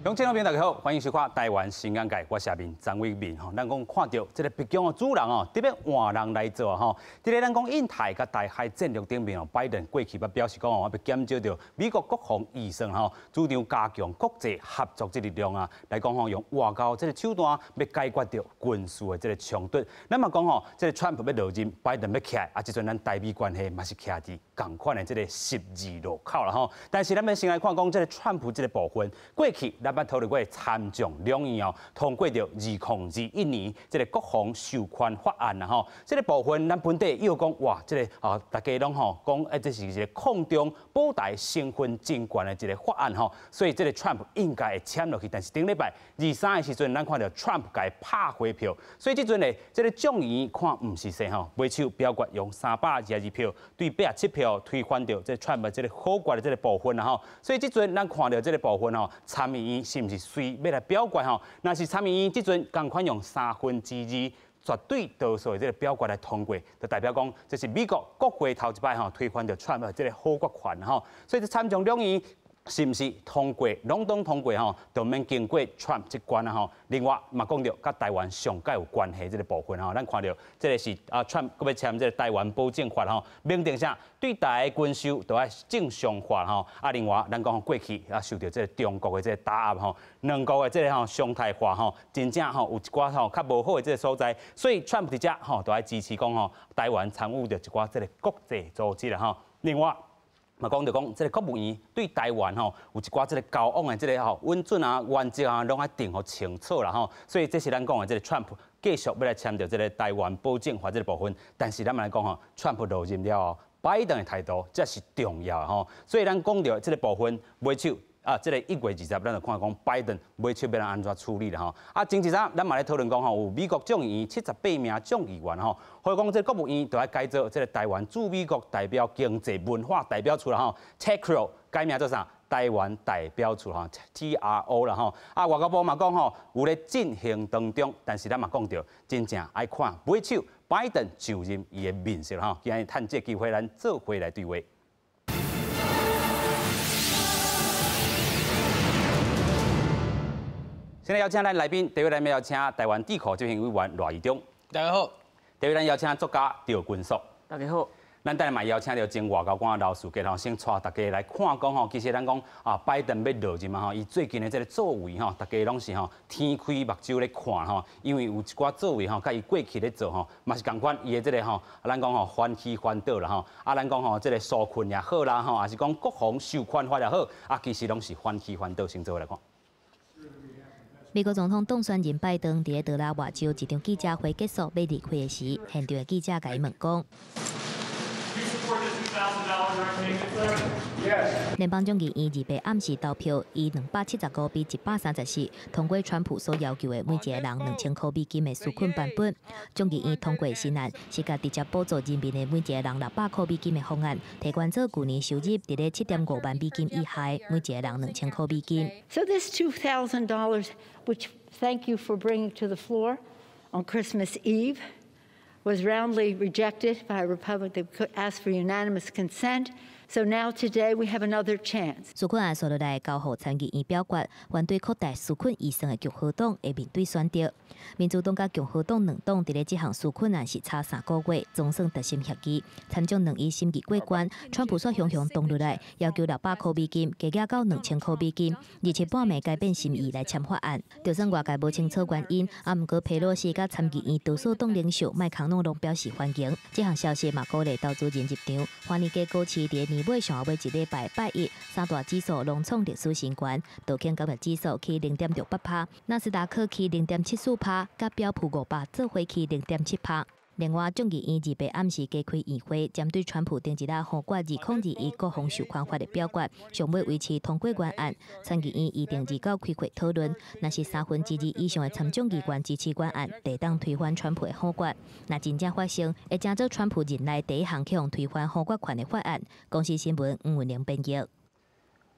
乡亲朋友大家好，歡迎收看《台灣新眼界》，我是阿明張偉明吼。咱講看著這个白宮的主人哦，特別換人來做吼。佇咧咱講印太佮台海戰略頂面哦，拜登過去捌表示講哦，欲減少著美國國防預算吼，主張加強國際合作這力量啊，來講吼用外交這个手段欲解決著軍事的這个衝突。咱嘛講吼，這个川普欲落任，拜登欲起來，啊，這陣咱台美關係嘛是徛佇仝款的這个十字路口啦吼。但是咱欲先來看講這个川普這个部分，過去咱捌討論過參眾兩院哦，通過著2021年這个國防授權法案啦吼。這个部分咱本地又講哇，這个啊大家攏吼講，欸，這是一个抗中保台成分真懸的一个法案吼，所以這个川普應該會簽落去。但是頂禮拜二三的時陣，咱看著川普共伊拍回票，所以這陣呢，這个眾議院看毋是勢吼，尾手表決用322票對87票推翻著這川普這个否決的這个部分啦吼。所以這陣咱看著這个部分吼，參議院是毋是隨欲來表決吼？若是參議院這陣仝款用2/3絕對多數的這个表決來通過，就代表講這是美國國會頭一擺吼推翻著川普這个否決權吼。所以這參眾兩院是毋是通過，攏總通過吼，就免經過川普這關啊吼。另外嘛講著佮台灣上蓋有關係這个部分吼，咱看著這个是啊，川普閣欲簽這个台灣保證法吼，明定啥對台軍售都愛正常化吼。啊，另外咱講過去啊受著這个中國的這个打壓吼，兩國的這个吼常態化吼，真正吼有一寡吼較無好的這个所在，所以川普佇遮吼都愛支持講吼，台灣參與著一寡這个國際組織啦吼。另外嘛講著講，這个國務院對台灣吼有一寡這个交往的這个吼穩準啊、原則啊，攏愛定予清楚啦吼。所以這是咱講的這个川普繼續欲來簽著這个台灣保證法這个部分。但是咱嘛來講吼，川普落任了後，拜登的態度才是重要的吼。所以咱講著這个部分，尾手啊，這个1月20，咱就看講拜登尾手欲來按怎處理啦吼。啊，前一陣咱嘛咧討論講吼，有美國眾議院78名眾議員吼，呼籲講這个國務院著愛改做這个台灣駐美國代表經濟文化代表處啦吼，TECRO 改名做啥？台灣代表處吼，TRO 啦吼。啊，外交部嘛講吼，有咧進行當中，但是咱嘛講著，真正愛看尾手拜登上任伊的面色吼。今日趁這个機會，咱做伙來對話。現在邀請咱來賓，第一位咱邀請台灣智庫執行委員賴怡忠，大家好。第二位咱邀請作家趙君碩，大家好。咱等下嘛邀請著前外交官劉世傑吼，先帶大家來看講吼，其實咱講啊，拜登欲落任嘛吼，伊最近的這个作為吼，大家攏是吼天開目睭咧看吼，因為有一寡作為吼，佮伊過去咧做吼，嘛是仝款，伊的這个吼，咱講吼反起反倒啦吼，啊，咱講吼這个紓困也好啦吼，抑是講國防授權法也好，啊，其實攏是反起反倒，先做伙來看。美國總統當選人拜登佇咧德拉瓦州一場記者會結束欲離開的時，現場的記者共伊問講：聯邦眾議院28暗時投票，以275比134通過川普所要求的每一個人2000塊美金的紓困版本。眾議院通過新案，是共直接補助人民的每一個人600塊美金的方案，提懸做舊年收入佇咧7.5萬美金以下，每一個人2000塊美金。 So this $2,000, which thank you for bringing to the floor on Christmas Eve, was roundly rejected by a Republican. They asked for unanimous consent. So now today we have another chance. 紓困案紲落來交予參議院表決，反對擴大紓困預算的共和黨會面對選擇。民主黨佮共和黨兩黨佇咧這項紓困案是差3個月，總算達成協議。參眾兩院審議過關，川普煞雄雄動落來，要求600塊美金加額到2000塊美金，而且半暝改變心意來簽法案。就算外界無清楚原因，啊，毋過佩洛西佮參議院多數黨領袖麥康諾攏表示歡迎。這項消息嘛鼓勵投資人入場。華爾街股市佇年尾上後尾一禮拜拜一，三大指數攏創歷史新高，道瓊工業指數起0.68趴，納斯達克起0.74趴，佮標普500做伙起0.7趴。另外，眾議院28暗時加開院會，針對川普頂一日否決2021國防授權法的表決，尚未維持通過原案。參議院預定29開會討論，若是2/3以上的參眾議員支持原案，會當推翻川普的否決。若真正發生，會成做川普任內第一項去予推翻否決權的法案。公視新聞吳文玲編譯。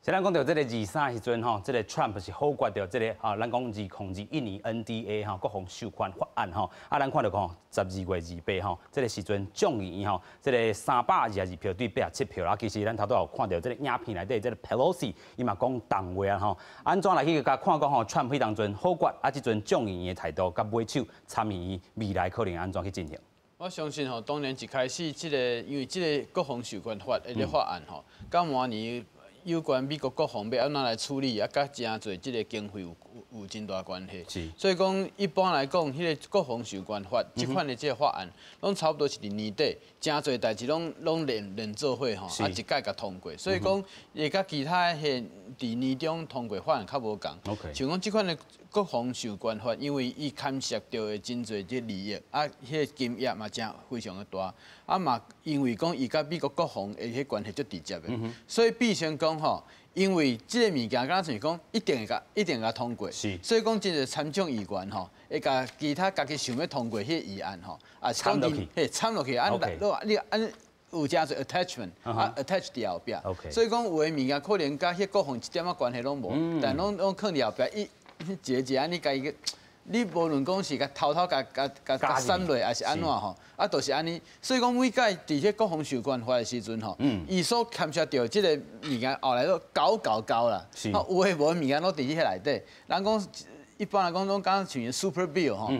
先咱講著這个23時陣吼，這个 Trump 是否決著這个啊，咱講2021年 NDAA 吼國防授權法案吼，啊，咱看著講12月28吼，這个時陣眾議院吼，這个322票對87票啦。其實咱頭拄有看著這个影片內底，這个 Pelosi 伊嘛講重話啊吼，按怎來去共看講吼，Trump 彼當陣否決啊，這陣眾議院的態度佮尾手參議院未來可能按怎去進行？我相信吼，當年一開始這个，因為這个國防授權法的法案吼，佮明年有關美國國防欲按怎來處理，啊，佮誠濟這个經費有真大關係。所以講，一般來講，彼个國防授權法這款的這个法案，攏差不多是佇年底，誠濟代誌攏連做伙吼，啊，一擺共通過。所以講，會佮其他彼佇年中通過法案較無仝。像講這款的國防授權法，因為伊牽涉著的真濟這利益，啊，彼个金額嘛誠非常的大，啊嘛，因為講伊佮美國國防的彼關係足直接的，所以變成講吼，因為這个物件，敢若像講一定會共通過，所以講真濟參眾議員吼，會共其他家己想欲通過彼个議案吼，啊摻落去，嘿，摻落去，啊，你按有誠濟 attachment，啊 attach 佇後壁，所以講有的物件可能佮彼國防一點仔關係攏無，但攏囥佇後壁，伊一个一个按呢共伊個。你無論講是共偷偷共共共共刪落，抑是按怎吼，啊，就是按呢。所以講每擺佇這國防授權法的時陣吼，伊所牽涉著這个物件後來都攪攪攪啦，有的無的物件攏佇彼內底。人講一般來講攏敢若像 super bill 吼，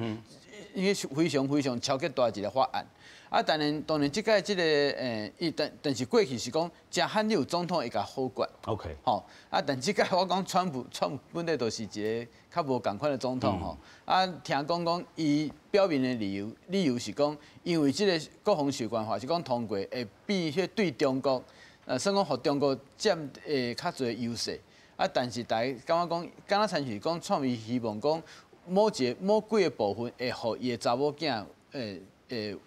因為非常非常超級大一个法案。啊，當然當然，這擺這个伊但是過去是講誠罕有總統會共否決。 吼，啊，但這擺我講川普本來就是一个較無仝款的總統吼。啊，聽講講伊表明的理由是講，因為這个國防授權法是講通過會比彼對中國，算講予中國佔較濟優勢。啊，但是大家感覺講，敢若親像講，川普希望講某一個某幾个部分會予伊的查某囝會有，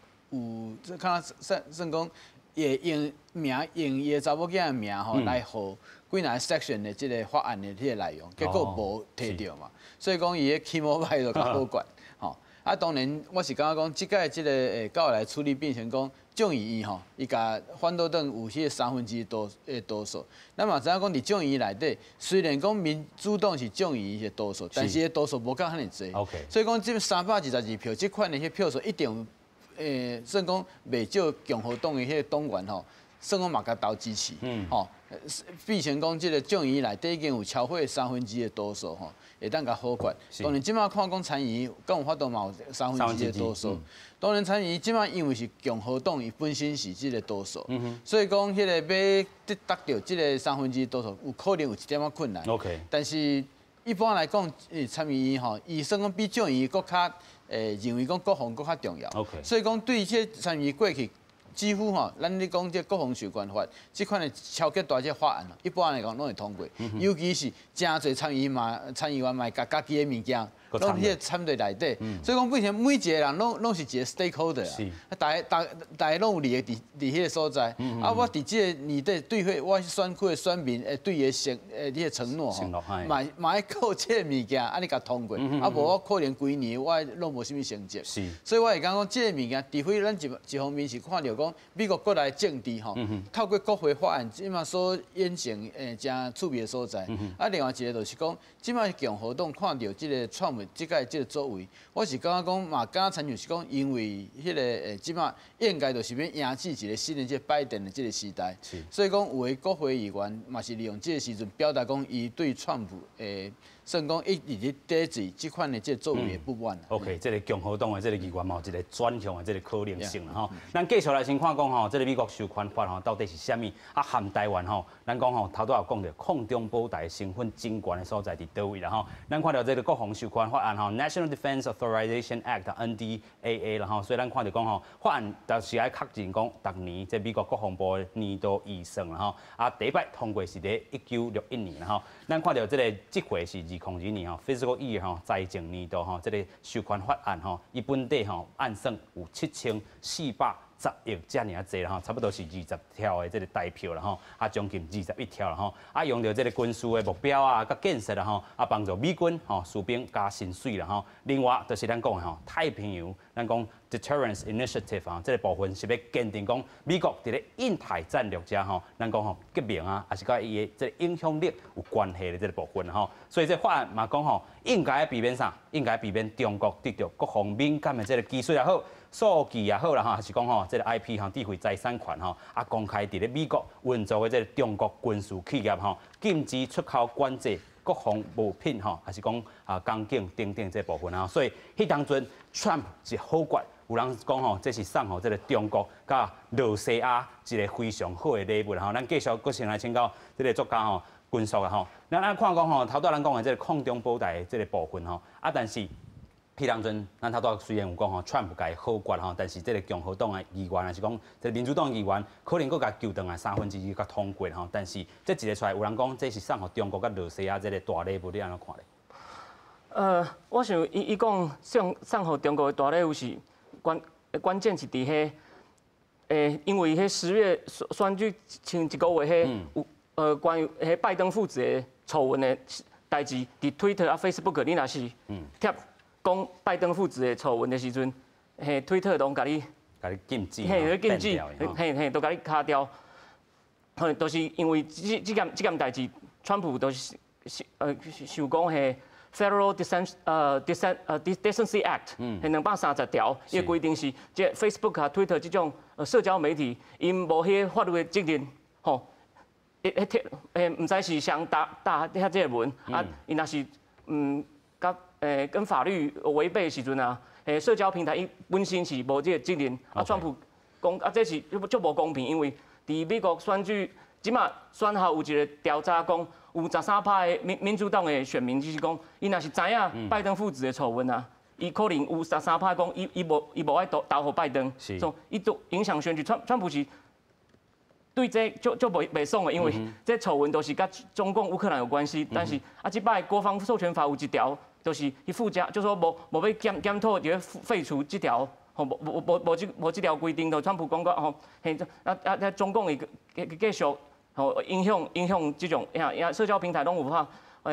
這敢若算算講，會用名用伊的查某囝的名吼來予幾若个 section 的這个法案的彼个內容，結果無提著嘛，所以講伊彼起毛歹就共否決，吼。啊，當然我是感覺講，這擺這个到來處理變成講眾議院吼，伊共反對黨有彼个三分之一多的多數。咱嘛知影講，佇眾議院內底，雖然講民主黨是眾議院的多數，但是彼多數無夠遐爾濟。所以講，這322票，這款的彼票數一定算講袂少共和黨的彼个黨員吼，算講嘛共投支持，吼，變成講這个眾議院內底已經有超過三分之一的多數吼，會當共否決。當然，這擺看講參議院，敢有法度嘛有三分之一的多數。當然，參議院這擺因為是共和黨，伊本身是這个多數，所以講彼个欲得達著這个三分之一多數，有可能有一點仔困難。 但是一般來講，參議院吼，伊算講比眾議院閣較認為講國防閣較重要。 所以講對這參議院過去幾乎吼，咱咧講這國防授權法，這款的超級大這法案，一般來講攏會通過。尤其是誠濟參議嘛，參議員嘛會共家己的物件，攏彼个摻佇內底。所以講變成每一个人攏是一个 stakeholder 啊，大家攏有利益佇彼个所在。啊，我佇這个年底對彼我選區的選民會對伊的承彼个承諾吼，嘛愛靠這个物件按呢共通過。啊，無我可能規年我攏無啥物成績。所以我會感覺講，這个物件，除非咱一方面是看著講美國國內政治吼，透過國會法案，這馬所演成誠趣味的所在。啊，另外一个就是講，這馬共和黨看著這个川普這擺這个作為，我是感覺講嘛，敢若親像是講，因為彼个這馬應該就是欲迎接一个新的這个拜登的這个時代。所以講有的國會議員嘛是利用這个時陣表達講，伊對川普算講一直咧抵制這款的這个作為的不滿。 OK，這个共和黨的這个議員嘛，有一个轉向的這个可能性啦吼。咱繼續來先看講吼，這个美國授權法吼到底是啥物？啊，含台灣吼，咱講吼頭拄有講著抗中保台成分真懸的所在佇佗位啦吼。咱看著這个國防授權法案吼，National Defense Authorization Act（NDAA）啦吼，所以咱看著講吼，法案就是愛確認講，逐年這美國國防部的年度預算啦吼。啊，第一擺通過是佇1961年啦吼。咱看著這个這回是2022年吼，Fiscal Year 吼，財政年度吼，這个授權法案吼，伊本底吼按算有7400十億遮爾濟啦吼，差不多是20條的這个台票啦吼，啊將近21條啦吼，啊用著這个軍事的目標啊，佮建設啦吼，啊幫助美軍吼士兵加薪水啦吼。另外就是咱講的吼，太平洋，咱講 Deterrence Initiative 啊，這个部分是欲堅定講美國佇咧印太戰略遮吼，咱講吼革命啊，抑是佮伊的這个影響力有關係的這个部分吼。所以這法案嘛講吼，應該避免啥？應該避免中國得著國防敏感的這个技術也好，數據也好啦吼，還是講吼，這个 IP 吼，智慧財產權吼，啊公開佇咧美國運作的這个中國軍事企業吼，禁止出口管制國防物品吼，還是講啊鋼警等等這部分啊。所以彼當陣 Trump 是好決，有人講吼，這是送予這个中國佮羅西亞一个非常好的禮物吼。咱繼續閣先來請教這个作家吼，軍叔啊吼。咱看講吼，頭拄咱講的這个抗中保台的這个部分吼，啊但是，彼當陣，咱頭拄雖然有講吼，川普共伊否決吼，但是這个共和黨的議員，還是講這个民主黨議員，可能閣共救轉來2/3共通過吼。但是這一个出來，有人講這是送予中國佮羅西亞這个大禮物，你按怎看咧？我想伊伊講送予中國的大禮物是關鍵是佇彼，因為彼10月選舉前一個月，彼有關於彼拜登父子的醜聞的代誌，佇 Twitter 啊 Facebook，你若是貼講拜登父子的醜聞的時陣，彼推特攏共你，共你禁止，嘿，禁止，嘿嘿，都共你卡掉。嘿，都是因為這件代誌，川普都是想講彼 Federal Decency Act，彼230條，伊的規定是，這 Facebook 啊、Twitter 這種社交媒體，𪜶無彼个法律的責任，吼，彼貼，毋知是誰打遐這个文，啊，伊若是佮跟法律違背的時陣啊，社交平台伊本身是無這个責任，啊，川普講啊，這是足無公平，因為佇美國選舉，這馬選後有一个調查講，有13趴的民主黨的選民就是講，伊若是知影拜登父子的醜聞啊，伊可能有13趴講，伊無愛投予拜登，所以伊都影響選舉。川普是對這足袂爽的，因為這醜聞都是佮中共烏克蘭有關係，但是啊，這擺國防授權法有一條，就是伊附加，就說無欲檢討，就欲廢除這條，吼，無無無無這無這條規定，就川普講過吼，嘿，啊啊啊，中共會繼續吼影響這種呀呀社交平台攏有法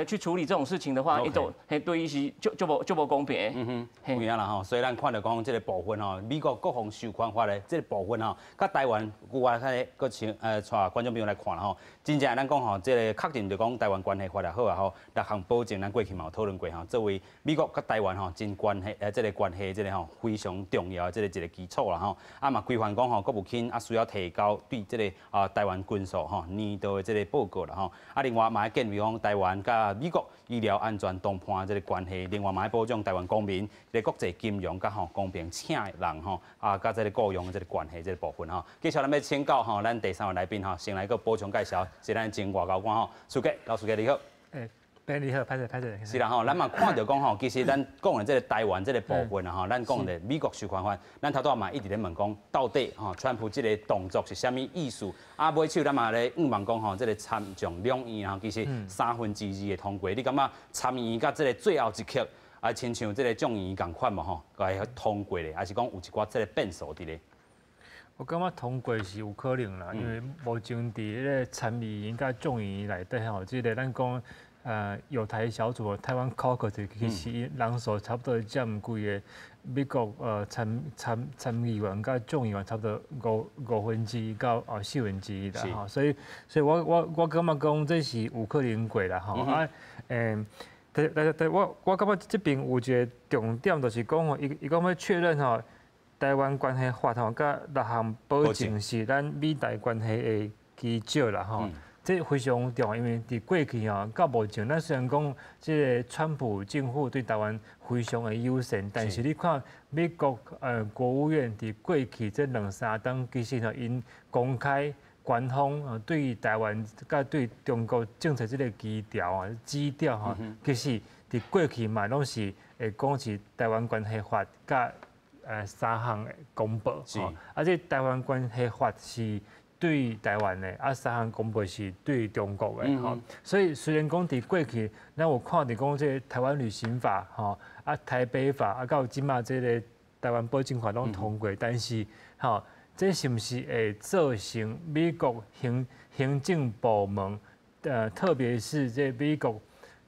去處理這種事情的話，伊就嘿對伊是足無公平的。嗯哼，有影啦吼，所以咱看著講這个部分吼，美國國防授權法的這个部分吼，佮台灣有我睇閣請帶觀眾朋友來看啦吼，真正咱講吼，這个確認就講台灣關係法也好啊吼，六項保證咱過去嘛有討論過吼，作為美國佮台灣吼真關係這个關係這个吼非常重要的這个一個基礎啦吼，啊嘛規範講吼，國務卿啊需要提交對這个啊台灣軍售吼年度的這个報告啦吼，啊另外嘛愛建立講台灣佮美國醫療安全談判這个關係，另外嘛愛保障台灣公民這个國際金融佮吼公平請人吼啊，佮這个僱傭這个關係這个部分吼。繼續咱欲請教吼，咱第三位來賓吼，先來閣補充介紹，是咱前外交官吼，蘇格老蘇格你好。欸，你好，歹勢歹勢。是啦吼，咱嘛看著講吼，其實咱講的這个台灣這个部分啊吼，咱講的美國授權法，咱頭拄嘛一直咧問講，到底吼川普這个動作是啥物意思？啊，尾手咱嘛咧向望講吼，這个參眾兩院吼，其實2/3的通過，你感覺參議院佮這个最後一刻啊，親像這个眾議院仝款無吼，共通過咧，還是講有一寡這个變數佇咧？我感覺通過是有可能啦，因為目前佇彼个參議院佮眾議院內底吼，這个咱講。友台小組台灣 Caucus 其實人數差不多佔規个美國參議員佮眾議員差不多1/5到1/4啦吼，所以我感覺講這是有可能過啦吼啊但我感覺這邊有一个重點，就是講吼，伊講欲確認吼，台灣關係法吼，佮六項保證是咱美台關係的基礎啦吼。這非常重要，因為佇過去吼，到目前，咱雖然講這个川普政府對台灣非常的友善，但是你看美國國務院佇過去這兩三冬，其實吼𪜶公開官方對台灣佮對中國政策這个基調啊、基調吼，其實佇過去嘛攏是會講是台灣關係法佮三項公報，啊，這台灣關係法是對台灣的，啊，三項公報是對中國的，吼。所以雖然講佇過去，咱有看著講這个台灣旅行法，吼，啊，台北法，啊，到這馬這个台灣保證法攏通過，但是，吼，這是毋是會造成美國行政部門，特別是這美國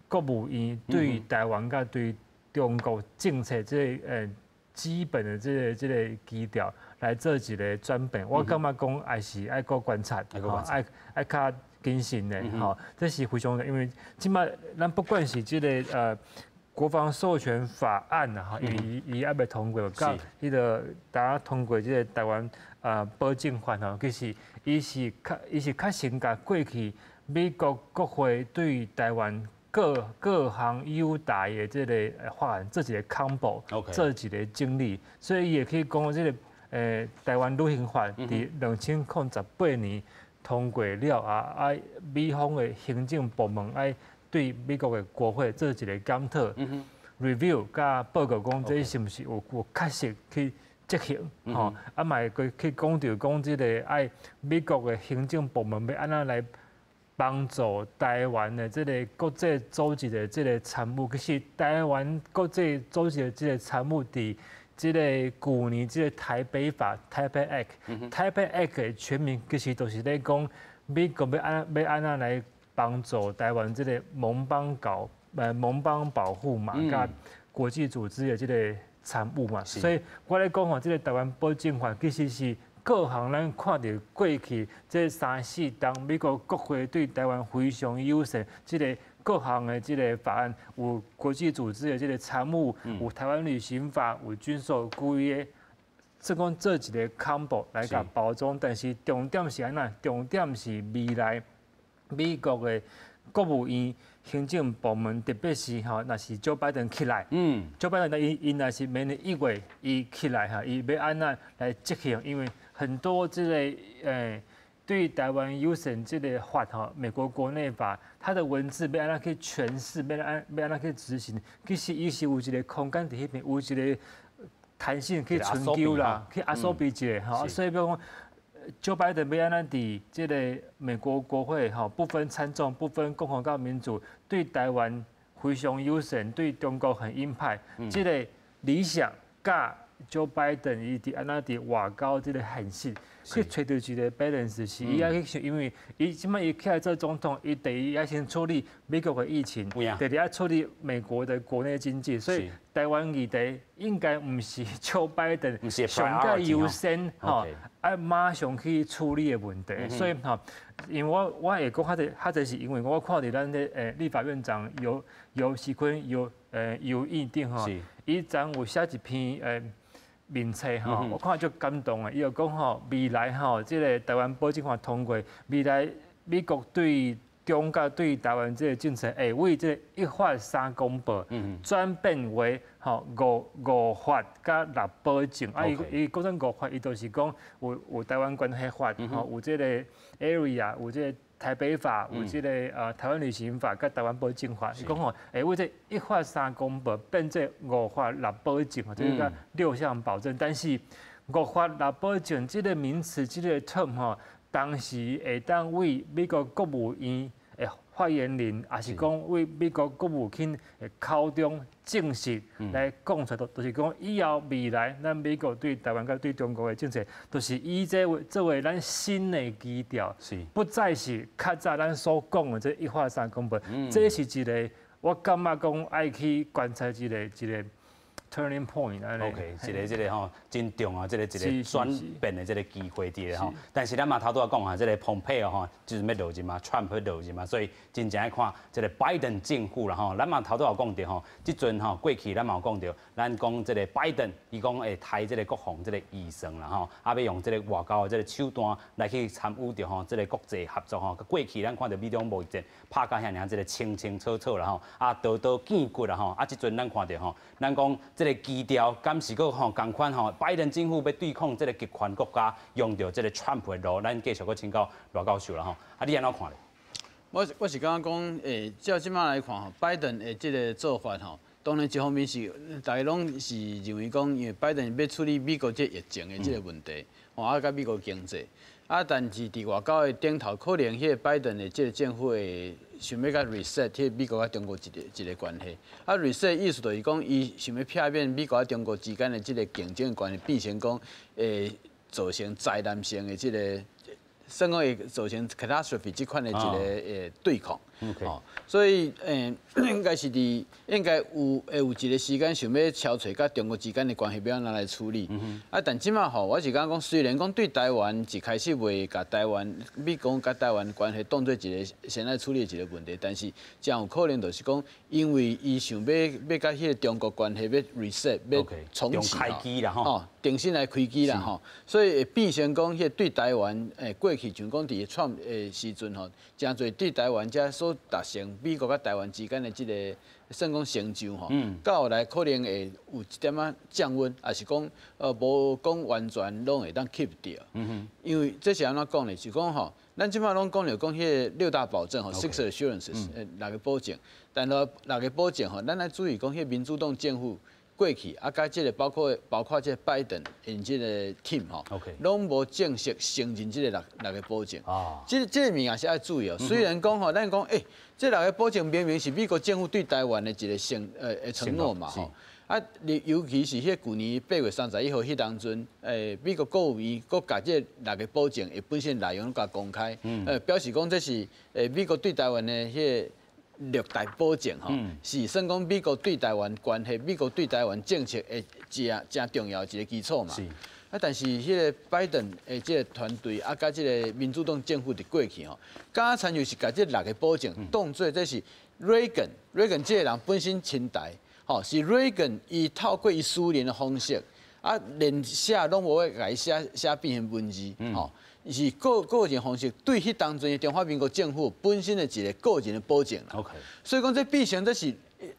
國務院對台灣佮對中國政策這個基本的這個基調來做一個轉變？我感覺講還是愛閣觀察，愛較謹慎的吼，這是非常，因為這擺咱不管是這個國防授權法案啊，伊伊猶未通過，佮彼個大家通過這個台灣保證法吼，其實伊是較先共過去美國國會對台灣各項優待的這個法案做一個 combo，做一個整理，所以伊會去講這個台灣旅行法佇2018年通過了後，啊，美方的行政部門愛對美國的國會做一個檢討、review 佮報告，講這是毋是有確實去執行，吼，啊嘛會去講著講這個愛美國的行政部門欲按怎來幫助台灣的這個國際組織的這個參與。其實台灣國際組織的這個參與，佇這個舊年這個台北法（Taipei Act），Taipei Act 的全名其實就是咧講美國欲按怎來幫助台灣這個盟邦保護嘛，佮國際組織的這個參與嘛。所以我咧講吼，這個台灣保證法其實是各項咱看著過去這三四冬美國國會對台灣非常友善，這個各項的這個法案，有國際組織的這個參與，有台灣旅行法，有軍售規個，這講做一個 combo 來共包裝，但是重點是按怎？重點是未來美國的國務院行政部門，特別是吼，若是 Joe Biden 起來，Joe Biden 伊若是明年1月伊起來哈，伊欲按怎來執行？因為很多這個對台灣友善這個法吼，美國國內法，它的文字欲按怎去詮釋，欲按怎去執行，其實伊是有一個空間佇彼邊，有一個彈性去尋求啦，去壓縮比一下吼，所以比如講，Joe Biden 欲按怎佇這個美國國會吼，不分參眾、不分共和佮民主，對台灣非常友善，對中國很鷹派，這個理想佮 Joe Biden 伊佇按怎佇外交這個現實，去揣著一個 balance 是伊愛去想，因為伊這擺伊起來做總統，伊第一愛先處理美國的疫情，第二愛處理美國的國內經濟，所以台灣議題應該毋是 Joe Biden 上蓋優先吼，愛馬上去處理的問題。所以吼，因為我會講較濟較濟是因為我看著咱的立法院長游錫堃游院長吼，伊昨有寫一篇面冊吼，我看足感動的。伊就講吼，未來吼，這個台灣保證法通過，未來美國對中國對台灣這個政策會為這個一法三公報轉變為吼五法佮六保證。啊，伊講成五法，伊就是講有台灣關係法，吼，有這個 area，有這個台北法，有這個台灣旅行法佮台灣保證法。伊講吼，會為這一法三公報變做五法六保證，這個六項保證。但是五法六保證這個名詞，這個 term 吼，當時會當為美國國務院的發言人，抑是講為美國國務卿的口中正式來講出來，就是講以後未來咱美國對台灣佮對中國的政策，就是以這為作為咱新的基調，不再是較早咱所講的這一法三公報。這是一個我感覺講愛去觀察一個 turning point。 OK，一個吼真重要，這個一個轉變的這個機會佇咧吼。但是咱嘛頭拄仔講啊，這個蓬佩奧吼就是欲落任嘛，Trump 欲落任嘛，所以真正愛看這個拜登政府啦吼。咱嘛頭拄仔有講著吼，這陣吼過去咱嘛有講著，咱講這個拜登伊講會刣這個國防這個預算啦吼，啊欲用這個外交的這個手段來去參與著吼這個國際合作吼。過去咱看著美中貿易戰拍甲遐爾這個清清楚楚啦吼，啊刀刀見骨啦吼，啊這陣咱看著吼，咱講這個基調敢是閣吼仝款吼，拜登政府欲對抗這個極權國家，用著這個 Trump 的路，咱繼續閣請教賴教授啦吼。啊，你按怎看咧？我是感覺講，照這擺來看吼，拜登的這個做法吼，當然一方面是大家攏是認為講，因為拜登欲處理美國這疫情的這個問題，吼啊，佮美國經濟，啊，但是佇外交的頂頭，可能彼個拜登的這個政府會想欲共 reset 彼個美國佮中國一個關係，啊 reset 意思就是講，伊想欲避免美國佮中國之間的這個競爭關係變成講，造成災難性的這个，算講會造成 catastrophe 這款的一个對抗。哦，所以應該是佇應該有會有一個時間想欲敲揣佮中國之間的關係欲按怎來處理。啊，但這馬吼，我是感覺講，雖然講對台灣一開始袂共台灣，美國佮台灣關係當做一個先來處理的一個問題，但是誠有可能就是講，因為伊想欲欲佮彼個中國關係欲 reset 欲重啟開機啦吼，重新來開機啦吼，所以會變成講，彼個對台灣過去像講佇川普的時陣吼，誠濟對台灣遮所達成美國佮台灣之間的這個算講成就吼，到後來可能會有一點仔降溫，抑是講無講完全攏會當 keep 著。因為這是按怎講呢？是講吼，咱這馬攏講著講彼个六大保證吼，six assurances，六個保證。但囉六個保證吼，咱愛注意講，彼个民主黨政府過去啊，佮這个包括這个拜登𪜶這個 team 吼，攏無正式承認這个六個保證。這个物件是愛注意哦。雖然講吼，咱講欸，這六個保證明明是美國政府對台灣的一個承諾嘛吼。啊，你尤其是彼舊年8月31號彼當陣，美國國務院閣共這六個保證的本身內容共公開，表示講這是美國對台灣的彼個六大保證吼，是算講美國對台灣關係、美國對台灣政策的誠誠重要一個基礎嘛。啊，但是彼个拜登的這个團隊啊，佮這个民主黨政府佇過去吼，敢親像是共這六个保證當做這是 Reagan，Reagan 這个人本身親台，吼，是 Reagan 伊透過伊私人的方式，啊，連寫攏無愛共伊寫寫變成文字，吼，是個人方式對彼當陣的中華民國政府本身的一个個人的保證啦。 所以講這變成這是，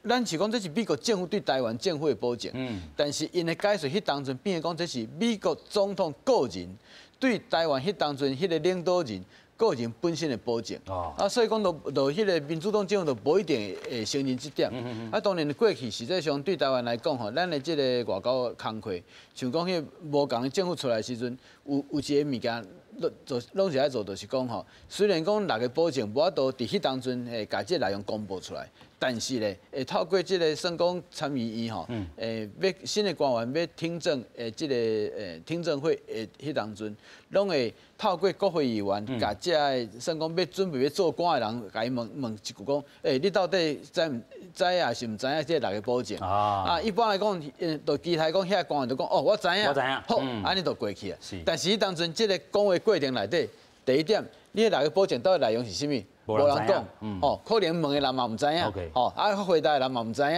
咱是講這是美國政府對台灣政府的保證，但是𪜶的解說彼當陣變成講這是美國總統個人對台灣彼當陣彼个領導人個人本身的保證。啊，所以講就彼个民主黨政府就無一定會承認這點。啊，當然過去實際上對台灣來講吼，咱的這个外交工課，像講彼个無仝的政府出來時陣，有一個物件。做攏是愛做，就是講吼，雖然講六個保證無法度佇彼當陣會共這個內容公布出來，但是咧，會透過這个算講參議院吼，欲新的官員欲聽證的這个聽證會的彼當陣，攏會透過國會議員，共這个算講欲準備欲做官的人，共伊問問一句講，欸，你到底知毋知抑是毋知影這六個保證？啊，一般來講，就期待講遐个官員就講，哦，我知影，我知影，好，按呢就過去啊。但是彼當陣這个講話過程內底，第一點，你彼六個保證到底內容是啥物？無人講，吼，可能問的人嘛毋知影，吼，啊，回答的人嘛毋知影，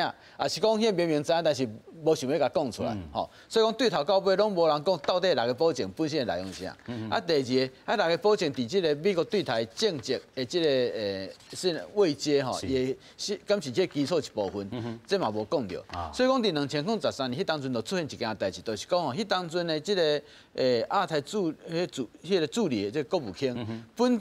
抑是講彼明明知影，但是無想欲共講出來，吼，所以講對頭到尾攏無人講到底六個保證本身的內容是啥。啊，第二个，啊，六個保證佇這个美國對台政策的這个是位階吼，也是敢是這个基礎一部分，這嘛無講著。所以講佇2013年彼當陣就出現一件代誌，就是講吼，彼當陣的這个亞太助彼助彼个助理的這个國務卿，本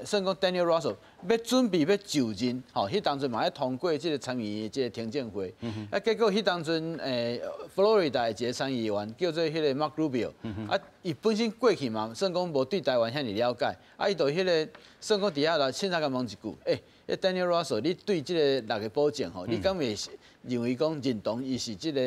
算講 Daniel Russel 欲準備欲就任，吼，彼當陣嘛愛通過這个參議院這个聽證會，啊，結果彼當陣佛羅里達的一个參議員叫做彼个 Marco Rubio，啊，伊本身過去嘛算講無對台灣遐爾了解，啊，伊就彼个算講佇遐來凊彩共問一句，欸，彼 Daniel Russel，你對這个六個保證吼，你敢會認為講認同伊是這个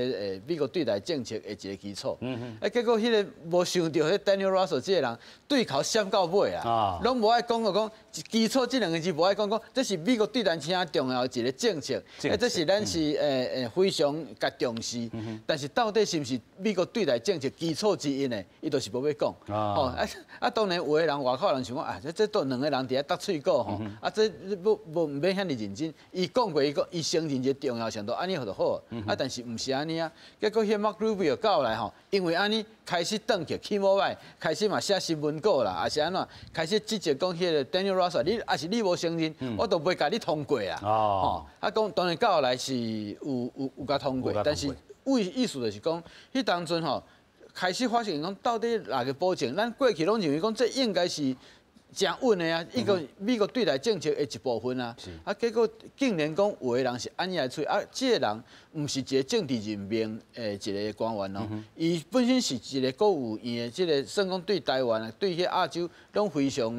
美國對台政策的一個基礎？啊，結果彼个無想著，彼 Daniel Russel 這个人對口閃到尾啊，攏無愛講就講基礎這兩个字無愛講講，這是美國對咱誠重要的一個政策，啊，這是咱是非常共重視。但是到底是毋是美國對台政策基礎之一呢？伊就是無欲講。吼啊啊！當然有的人外口人想講啊，這都兩个人佇遐鬥喙鼓吼，啊，這無無毋免遐爾認真。伊講過，伊講伊承認這重要性，就按呢就好。啊，但是毋是按呢啊。結果彼 Marco Rubio 到來吼，因為按呢開始轉去起無歹，開始嘛寫新聞稿啦，抑是按怎，開始指責講彼个 Daniel Russel，你抑是你無承認，我都袂共你通過啊。吼，啊講當然到後來是有共通過，但是意思就是講，彼當陣吼開始發現講到底六个保證，咱過去攏認為講這應該是誠穩的啊，一個美國對台政策的一部分啊。啊，結果竟然講有的人是按呢來揣，啊，這个人毋是一个政治任命的一个官員哦，伊本身是一個國務院的這個，算講對台灣啊，對彼亞洲攏非常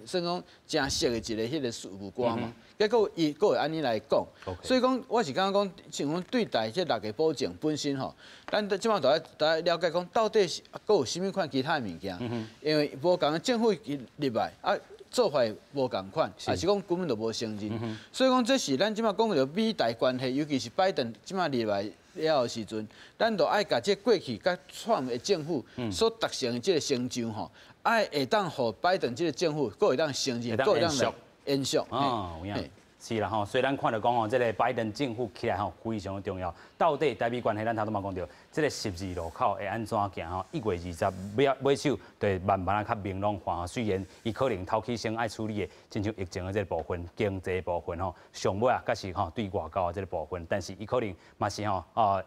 算講誠熟的一個彼個事務官嘛。結果伊閣會按呢來講，所以講我是感覺講，像講對台這六个保證本身吼，咱這擺都愛了解講，到底是閣有啥物款其他的物件，因為無仝的政府入來啊，做法無仝款，抑是講根本就無承認，所以講這是咱這擺講著美台關係，尤其是拜登這擺入來了的時陣，咱就愛共這過去佮川普的政府所達成的這個成就吼，愛會當予拜登這個政府閣會當承認，閣會當來延續。哦，有影。是啦吼，所以咱看著講吼，這个拜登政府起來吼非常的重要。到底台美關係，咱頭拄嘛講著，這个十字路口會按怎行吼？1月20尾尾手，就會慢慢仔較明朗化。雖然伊可能頭起先愛處理的，親像疫情的這个部分、經濟部分吼，上尾啊，閣是吼對外交的這个部分，但是伊可能嘛是吼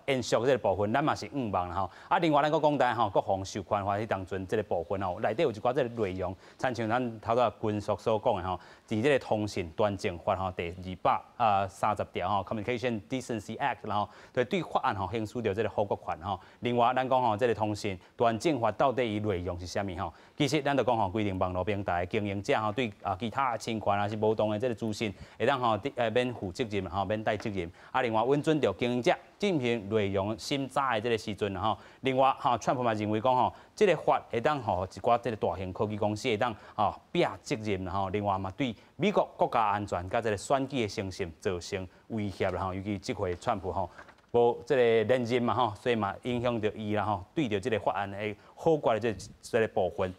延續這个部分，咱嘛是向望啦吼。啊，另外咱閣講台吼國防授權法彼當陣這个部分吼，內底有一寡這个內容，親像咱頭拄根叔所講的吼，佇這个通訊端正法吼第230條吼，Communication Decency Act，然後對法案吼行使著這个否決權吼。另外，咱講吼這个通訊斷正法到底伊內容是啥物吼？其實咱就講吼規定網路平台經營者吼對其他侵權抑是無當的這个資訊，會當吼免負責任吼，免擔責任。啊，另外允准著經營者進行內容審查的這个時陣吼。另外吼，川普嘛認為講吼，這个法會當予一寡這个大型科技公司會當吼摒責任吼。另外嘛對美國國家安全佮這个選舉的誠信造成威脅啦吼。尤其這回川普吼無這个連任嘛吼，所以嘛影響著伊啦吼，對著這个法案的否決的這个部分。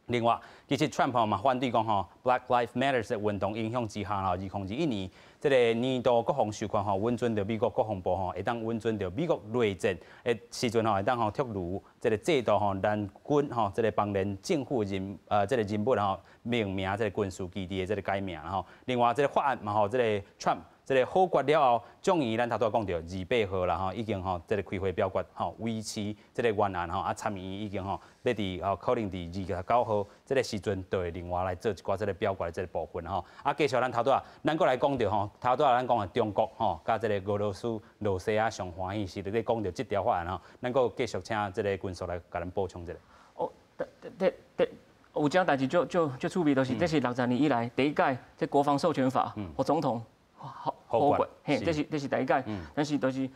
另外，其實川普嘛反對講吼，Black Lives Matter 的運動影響之下吼，2021年這个年度國防授權吼，允准著美國國防部吼，會當允准著美國內戰的時陣吼，會當吼剔除這个制度吼，聯軍吼，這个邦聯政府人這个人物吼命名這个軍事基地的這个改名吼。另外，這个法案嘛予這个川普這个否決了後，眾議咱頭拄講著28號啦吼，已經吼這个開會表決吼維持這个原案吼，啊參議院已經吼欲佇吼可能佇29號這个時陣，就會另外來做一寡這个表決的這个部分吼。啊，繼續咱頭拄仔，咱閣來講著吼，頭拄仔咱講的中國吼，佮這个俄羅斯、羅西亞上歡喜是佇咧講著這條法案吼，咱閣繼續請這个軍叔來共咱補充一下。哦，對對對。有一項代誌足足足趣味，就是這是60年以來第一屆這國防授權法，予總統否決，嘿，這是第一屆，但是就是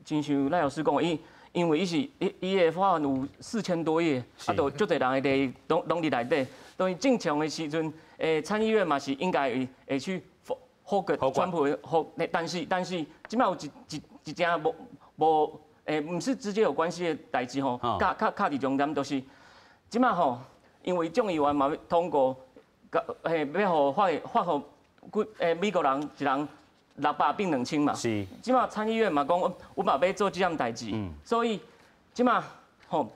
親像賴老師講的，伊因為伊是伊伊的法案有4000多頁，啊，就足濟人的利益攏攏佇內底，當然正常的時陣，參議院嘛是應該會會去否否決川普的否，但是但是這擺有一一一件無無毋是直接有關係的代誌吼，卡卡卡佇中間，就是這擺吼，因為眾議院嘛欲通過，嘿，欲予發發予幾美國人一人600變2000嘛，這擺參議院嘛講，阮嘛欲做這項代誌，所以這擺吼，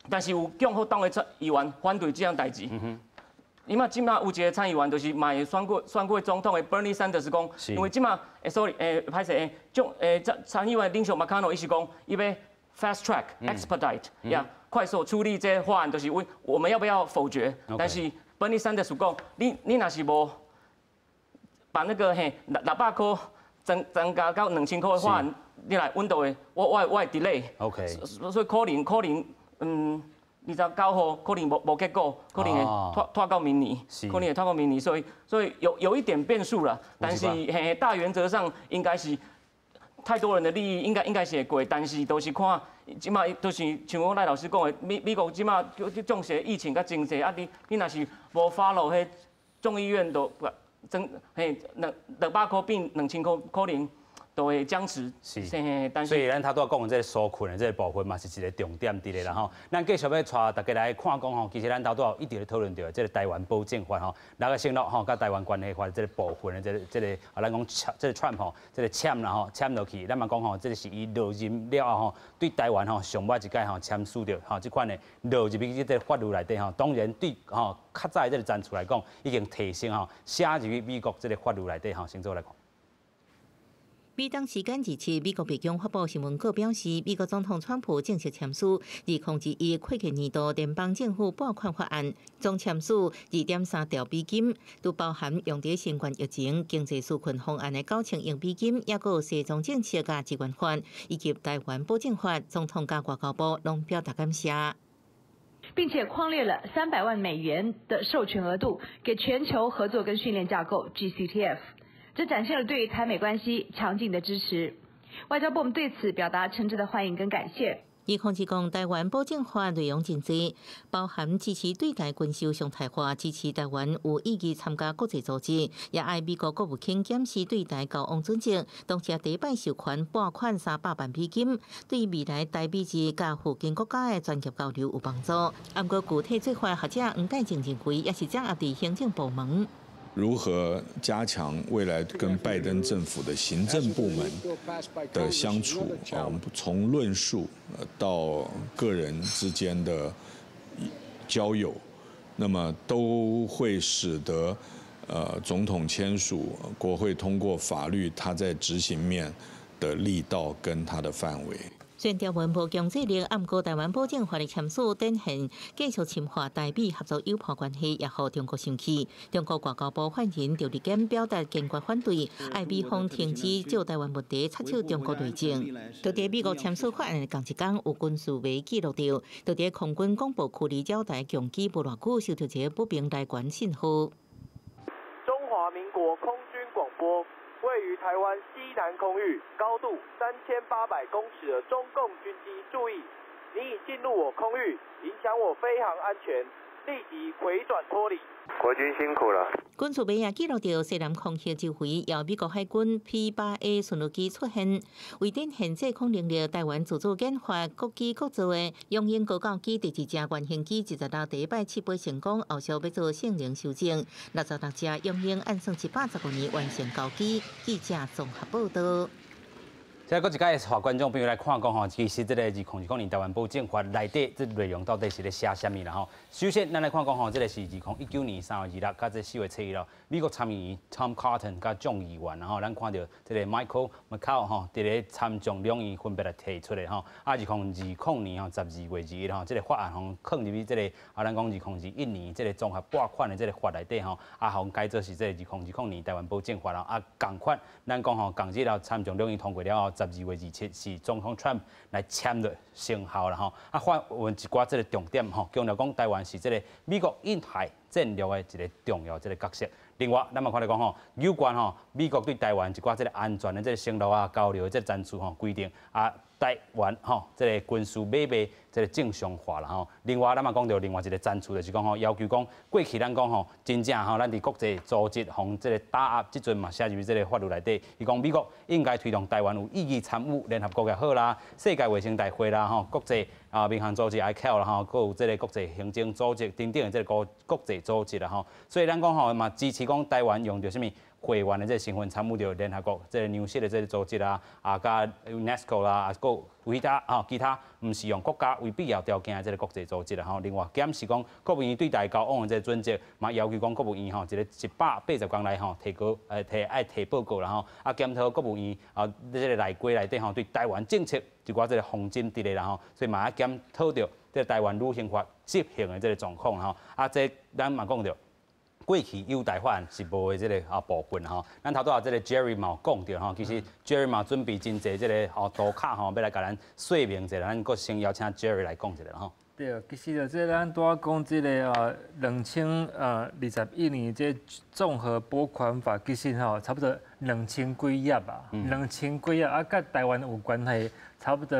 但是有共和黨的參議員反對這項代誌。伊嘛這擺有一个參議員，就是嘛會選過選過總統的 Bernie Sanders 講，因為這擺sorry 歹勢眾參參議院領袖麥卡諾伊是講，伊欲 fast track expedite 呀，快速處理這法案，就是問我們要不要否決？但是 Bernie Sanders 講，你你若是無把那個嘿600塊增增加到2000塊的法案，你來阮就會我我我會 delay。 所以可能可能29號可能無無結果，可能會拖拖到明年，可能會拖到明年，所以所以有有一點變數啦。但是嘿大原則上應該是太多人的利益應該應該是會過，但是都是看這擺都是像我賴老師講的，美美國這擺重視疫情佮經濟，啊你你若是無 follow 彼眾議院都增嘿兩600塊變2000塊，可能都會僵持。是，所以咱頭拄仔講的這个紓困的這个部分嘛，是一个重點佇咧啦吼。咱繼續欲帶大家來看講吼，其實咱頭拄仔一直咧討論著這个台灣保證法吼，六个承諾吼，佮台灣關係法這个部分的這个這个啊，咱講這个川普吼，這个簽啦吼，簽落去，咱嘛講吼，這个是伊落任了後吼，對台灣吼上尾一擺吼簽署著吼這款的落入去這个法律內底吼，當然對吼較早的這个陳詞來講，已經提升吼寫入去美國這个法律內底吼，先做來看。美東時間27，美國白宮發布新聞稿表示，美國總統川普正式簽署2021會計年度聯邦政府撥款法案，總簽署2.3兆美金，都包含用佇新冠疫情經濟紓困方案的9000億美金，抑閣有西藏政策佮支援法，以及台灣保證法。總統佮外交部攏表達感謝。並且匡列了300萬美元的授權額度，給全球合作跟訓練架構 GCTF。這展現了對台美關係強勁的支持。外交部我們對此表達誠摯的歡迎跟感謝。2020台灣保證法內容真濟，包含支持對台軍售常態化，支持台灣有意義參加國際組織，也愛美國國務卿檢視對台交往準則，同時第一擺授權撥款300萬美金，對未來台美日佮附近國家的專業交流有幫助。毋過具體做法，學者黃介正認為，也是掌握佇行政部門。如何加強未來跟拜登政府的行政部門的相處？啊，我們從論述到個人之間的交友，那麼都會使得總統簽署、國會通過法律，它在執行面的力道跟它的範圍。雖然條文無強制力，毋過台灣保證法的簽署，展現繼續深化台美合作友伴關係，也予中國生氣。中國外交部發言人趙立堅表達堅決反對，愛美方停止就台灣問題插手中國內政。就佇美國簽署法案的仝一工，有軍事迷記錄著，就佇空軍廣播區裡繞台共機無偌久，收著一個不明來源信號。中華民國空軍廣播。位於台灣西南空域，高度3800公尺的中共軍機，注意，你已進入我空域，影響我飛航安全，立即迴轉脫離。國軍辛苦了。軍事迷也記錄著西南空域周圍，有美國海軍 P-8A 巡邏機出現，為展現制空能力，台灣自主研發國機國造的雄鷹高教機第二隻原型機，26第一擺試飛成功，後續欲做性能修正。66隻雄鷹按算115年完成交機。記者綜合報道。這閣一擺予觀眾朋友來看講吼，其實這个2020年台灣保證法內底這內容到底是咧寫啥物啦吼。首先，咱來看講吼，這个是2019年3月26佮這4月7日咯，美國參議員 Tom Cotton 佮眾議員吼，咱看著這个 Michael McCaul 吼，佇咧參眾兩院分別來提出的吼。啊，2020年吼12月2日吼，這个法案吼放入去這个啊，咱講2021年這个綜合撥款的這个法內底吼，啊，予改做是這个2020年台灣保證法啦。啊，仝款，咱講吼，仝日後參眾兩院通過了後，12月27是總統 Trump 來簽落生效啦吼。啊，法文一寡這个重點吼，強調講台灣是這个美國印太戰略的一个重要這个角色。另外，咱嘛看著講吼，有關吼美國對台灣一寡這个安全的這个承諾啊、交流的這个層次吼規定啊，台灣吼這个軍事買賣這个正常化啦吼。另外，咱嘛講著另外一个層次，就是講吼，要求講過去咱講吼，真正吼，咱佇國際組織予這个打壓，這陣嘛寫入去這个法律內底。伊講美國應該推動台灣有意義參與聯合國也好啦，世界衛生大會啦吼，國際啊民航組織 ICAO 啦吼，閣有這个國際刑警組織等等的這个國國際組織啦吼。所以咱講吼嘛支持講台灣用著啥物會員的這个身份參與著聯合國這个糧食的這个組織啦，啊，佮 UNESCO 啦，啊，閣有其他吼其他毋是用國家為必要條件的這个國際組織啦吼。另外檢視講國務院對台交往的這个準則，嘛要求講國務院吼一个180天內吼提交提愛提報告啦吼，啊檢討國務院啊這个內規內底吼對台灣政策一寡這个方針佇咧啦吼，所以嘛愛檢討著這个台灣旅行法執行的這个狀況吼。啊，這咱嘛講著。過去友台法案是無的這个啊部分吼，咱頭拄仔這个 Jerry 嘛有講著吼，其實 Jerry 嘛準備真濟這个吼圖卡吼，欲來共咱說明一下，咱閣先邀請 Jerry 來講一下吼。對，其實就這咱拄仔講這个啊，2021年這綜合撥款法，其實吼差不多兩千幾頁啊，兩千幾頁啊，佮台灣有關係，差不多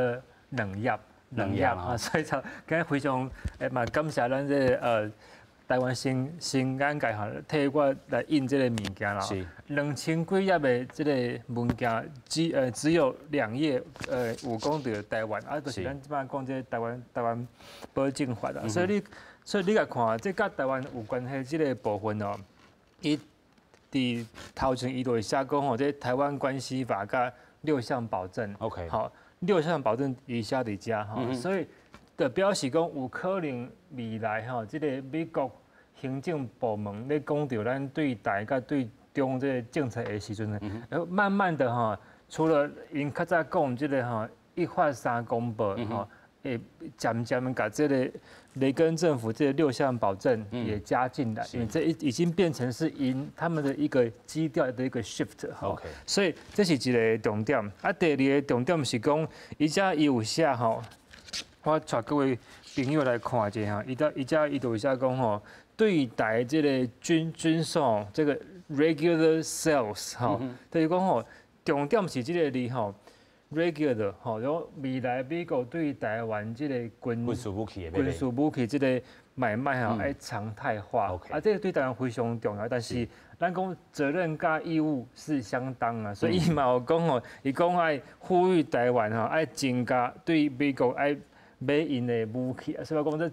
兩頁，兩頁啊，所以就今日非常會嘛感謝咱這個台灣新新眼界吼，替我來印這个物件啦。兩千幾頁的這个文件，只有兩頁，有講著台灣，啊，就是咱這擺講這个台灣保證法啦。所以你共看，這佮台灣有關係這个部分哦，伊佇頭前伊就會寫講吼，這台灣關係法佮六項保證。 好，六項保證伊寫佇遮吼，所以就表示講有可能未來吼，這个美國行政部門咧講著咱對台佮對中這个政策的時陣呢，然後慢慢的吼，除了𪜶較早講這个吼一法三公報吼，會漸漸共這个雷根政府這六項保證也加進來，因為這已經變成是𪜶他們的一個基調的一個 shift 吼，所以這是一个重點。啊，第二个重點是講，伊遮伊有寫吼，我帶各位朋友來看一下，伊遮伊遮伊就有寫講吼，對台這个軍售這个 regular sales 吼，就是講吼，重點是這个字吼。regular 吼，就未來美國對台灣這个軍軍事武器軍事武器這个買賣吼，愛常態化。啊，這个對台灣非常重要。但是咱講責任佮義務是相當啊，所以伊嘛有講吼，伊講愛呼籲台灣吼，愛增加對美國愛買𪜶的武器。所以我講這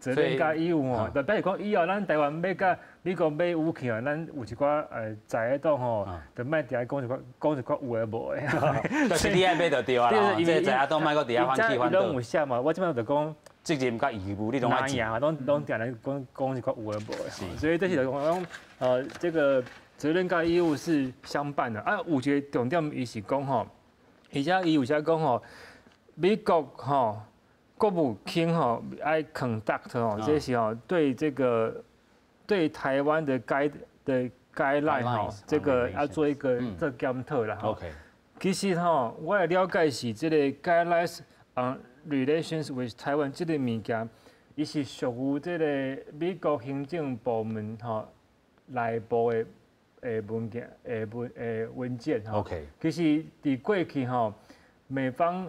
責任佮義務吼，就比如講以後咱台灣欲共美國買武器啊，咱有一寡在野黨吼，就莫佇遐講一寡講一寡有的無的。就是你愛買就對啊啦，這個在野黨莫閣佇遐反起反倒。攏有寫嘛，我這擺就講責任佮義務，你攏愛盡。攏定來講講一寡有的無的。所以這是就講這个責任佮義務是相伴的。啊，有一个重點，伊是講吼，而且伊有寫講吼，美國吼國務卿吼愛 conduct 吼，這是吼對這个對台灣的 guideline 吼，這个要做一個做檢討啦。其實吼，我的了解是這个 guidelines on relations with Taiwan 這个物件，伊是屬於這个美國行政部門吼內部的文件的文件吼。其實佇過去吼，美方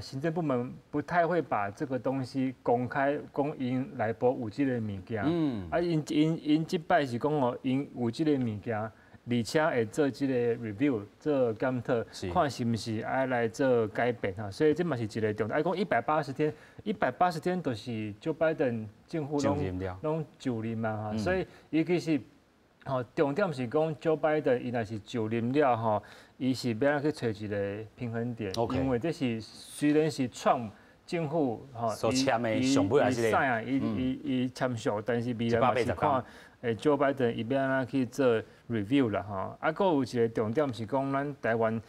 行政部門不太會把這個東西公開，講𪜶內部有這个物件。啊，𪜶這擺是講哦，𪜶有這个物件，而且會做這个 review 做檢討，看是毋是愛來做改變哈。所以這嘛是一个重點。愛講一百八十天，一百八十天就是 Joe Biden 政府攏就任嘛哈。所以伊其實吼重點是講 Joe Biden 伊若是就任了吼，伊是欲按怎去揣一个平衡點，因為這是雖然是川普政府吼，所簽的上尾還是伊伊伊簽署，但是未來嘛是看Joe Biden 伊欲按怎去做 review 啦吼。啊，閣有一个重點是講，咱台灣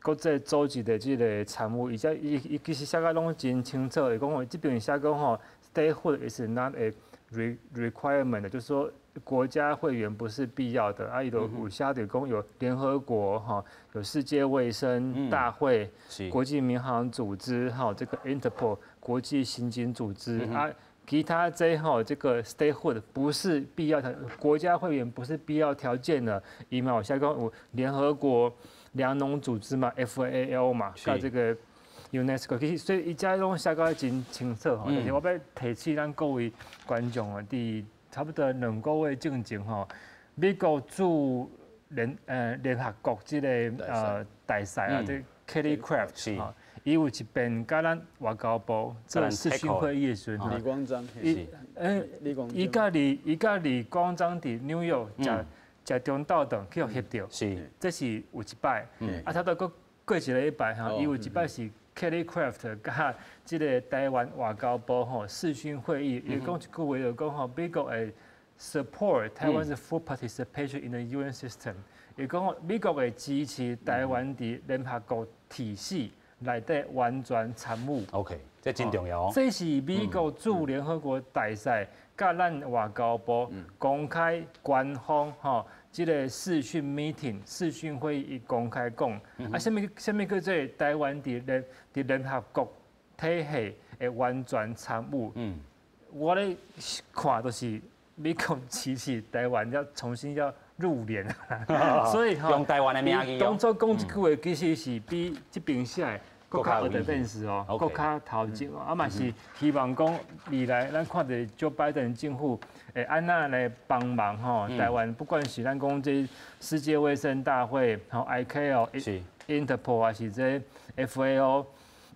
國際組織的這个參與，而且伊伊其實寫甲攏真清楚，伊講吼，這邊寫講吼，statehood is not a requirement，就是說國家會員不是必要的。啊，伊就有寫著講有聯合國哈，有世界衛生大會、國際民航組織哈，這個 Interpol 國際刑警組織啊，其他這吼這個 statehood 不是必要條，國家會員不是必要條件的。伊嘛有寫講有聯合國糧農組織嘛，FAO 嘛，佮這個 UNESCO，其實所以伊遮攏寫甲真清楚吼。但是我欲提醒咱各位觀眾哦，佇差不多2個月進前吼，美國駐聯合國這个大使啊，這 Kelly Craft 吼，伊有一遍佮咱外交部做視訊會議的時陣，李光章，伊伊佮李光章佇紐約食食中晝頓去予翕著，這是有一擺，啊，差不多閣過一个禮拜吼，伊有一擺是 Kelly Craft 佮這个台灣外交部吼視訊會議，伊講一句話就講吼，美國會 support Taiwan's full participation in the UN system，伊講美國會支持台灣佇聯合國體系內底完全參與。 OK，這真重要哦。這是美國駐聯合國大使佮咱外交部公開官方吼，這个視訊 meeting 視訊會議公開講，啊，啥物叫做台灣佇聯合國體系的完全參與？我咧看都是美國支持台灣要重新要入聯，所以用台灣的名義。當初講這句話，其實是比這邊寫的閣較 advance 哦，閣較頭前哦，啊嘛是希望講未來咱看著 Joe Biden 政府會按怎來幫忙吼台灣，不管是咱講這世界衛生大會、吼 ICAO、Interpol 還是這 FAO、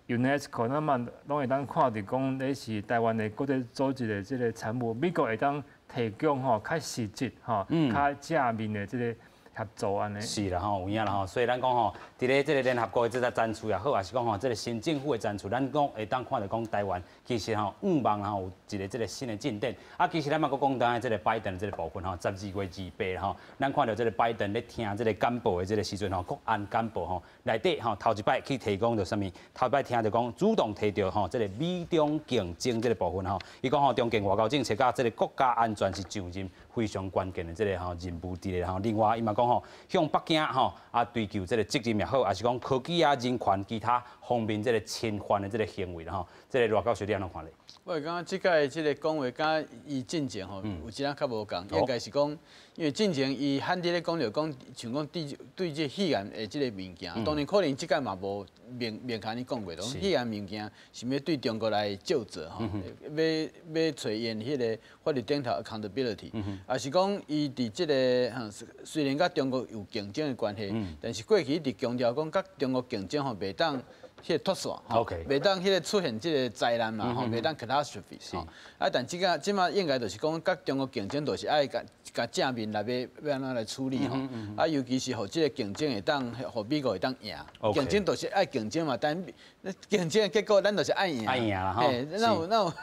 UNESCO，咱嘛攏會當看著講，這是台灣的國際組織的這个參與，美國會當提供吼較實質吼、較正面的這个合作按呢。是啦吼，有影啦吼，所以咱講吼，佇咧這个聯合國的這個展出也好，抑是講吼，這个新政府的展出，咱講會當看著講台灣其實吼，向望吼有一个這个新的進展。啊，其實咱嘛閣講到這个拜登的這个部分吼，12月28吼，咱看著這个拜登咧聽這个簡報的這个時陣吼，國安簡報吼，內底吼頭一擺去提講著啥物？頭一擺聽著講主動提著吼，這个美中競爭這个部分吼，伊講吼中共外交政策佮這个國家安全是上任非常關鍵的這个吼任務佇咧吼。另外，伊嘛講吼，向北京吼啊追究這个責任也好，抑是講科技啊、人權其他方面這个侵犯的這个行為啦吼。這个賴教授你按怎看咧？我會感覺這擺這个講話佮伊進前吼有一點較無仝，應該是講，因為進前伊罕佇咧講著講，像講對對這肺炎的這个物件，當然可能這擺嘛無明明確按呢講過，講肺炎物件是欲對中國來究責吼，欲揣𪜶彼个法律頂頭 accountability，抑是講伊佇這个雖然佮中國有競爭的關係，但是過去一直強調講佮中國競爭吼袂當彼個脫線吼，袂當彼個出現這个災難嘛吼，袂當 catastrophe 吼。啊，但這个這馬應該就是講，佮中國競爭就是愛共共正面來欲按怎來處理吼。啊，尤其是予這个競爭會當予美國會當贏。競爭就是愛競爭嘛，但競爭的結果咱就是愛贏。愛贏啦吼。那有那有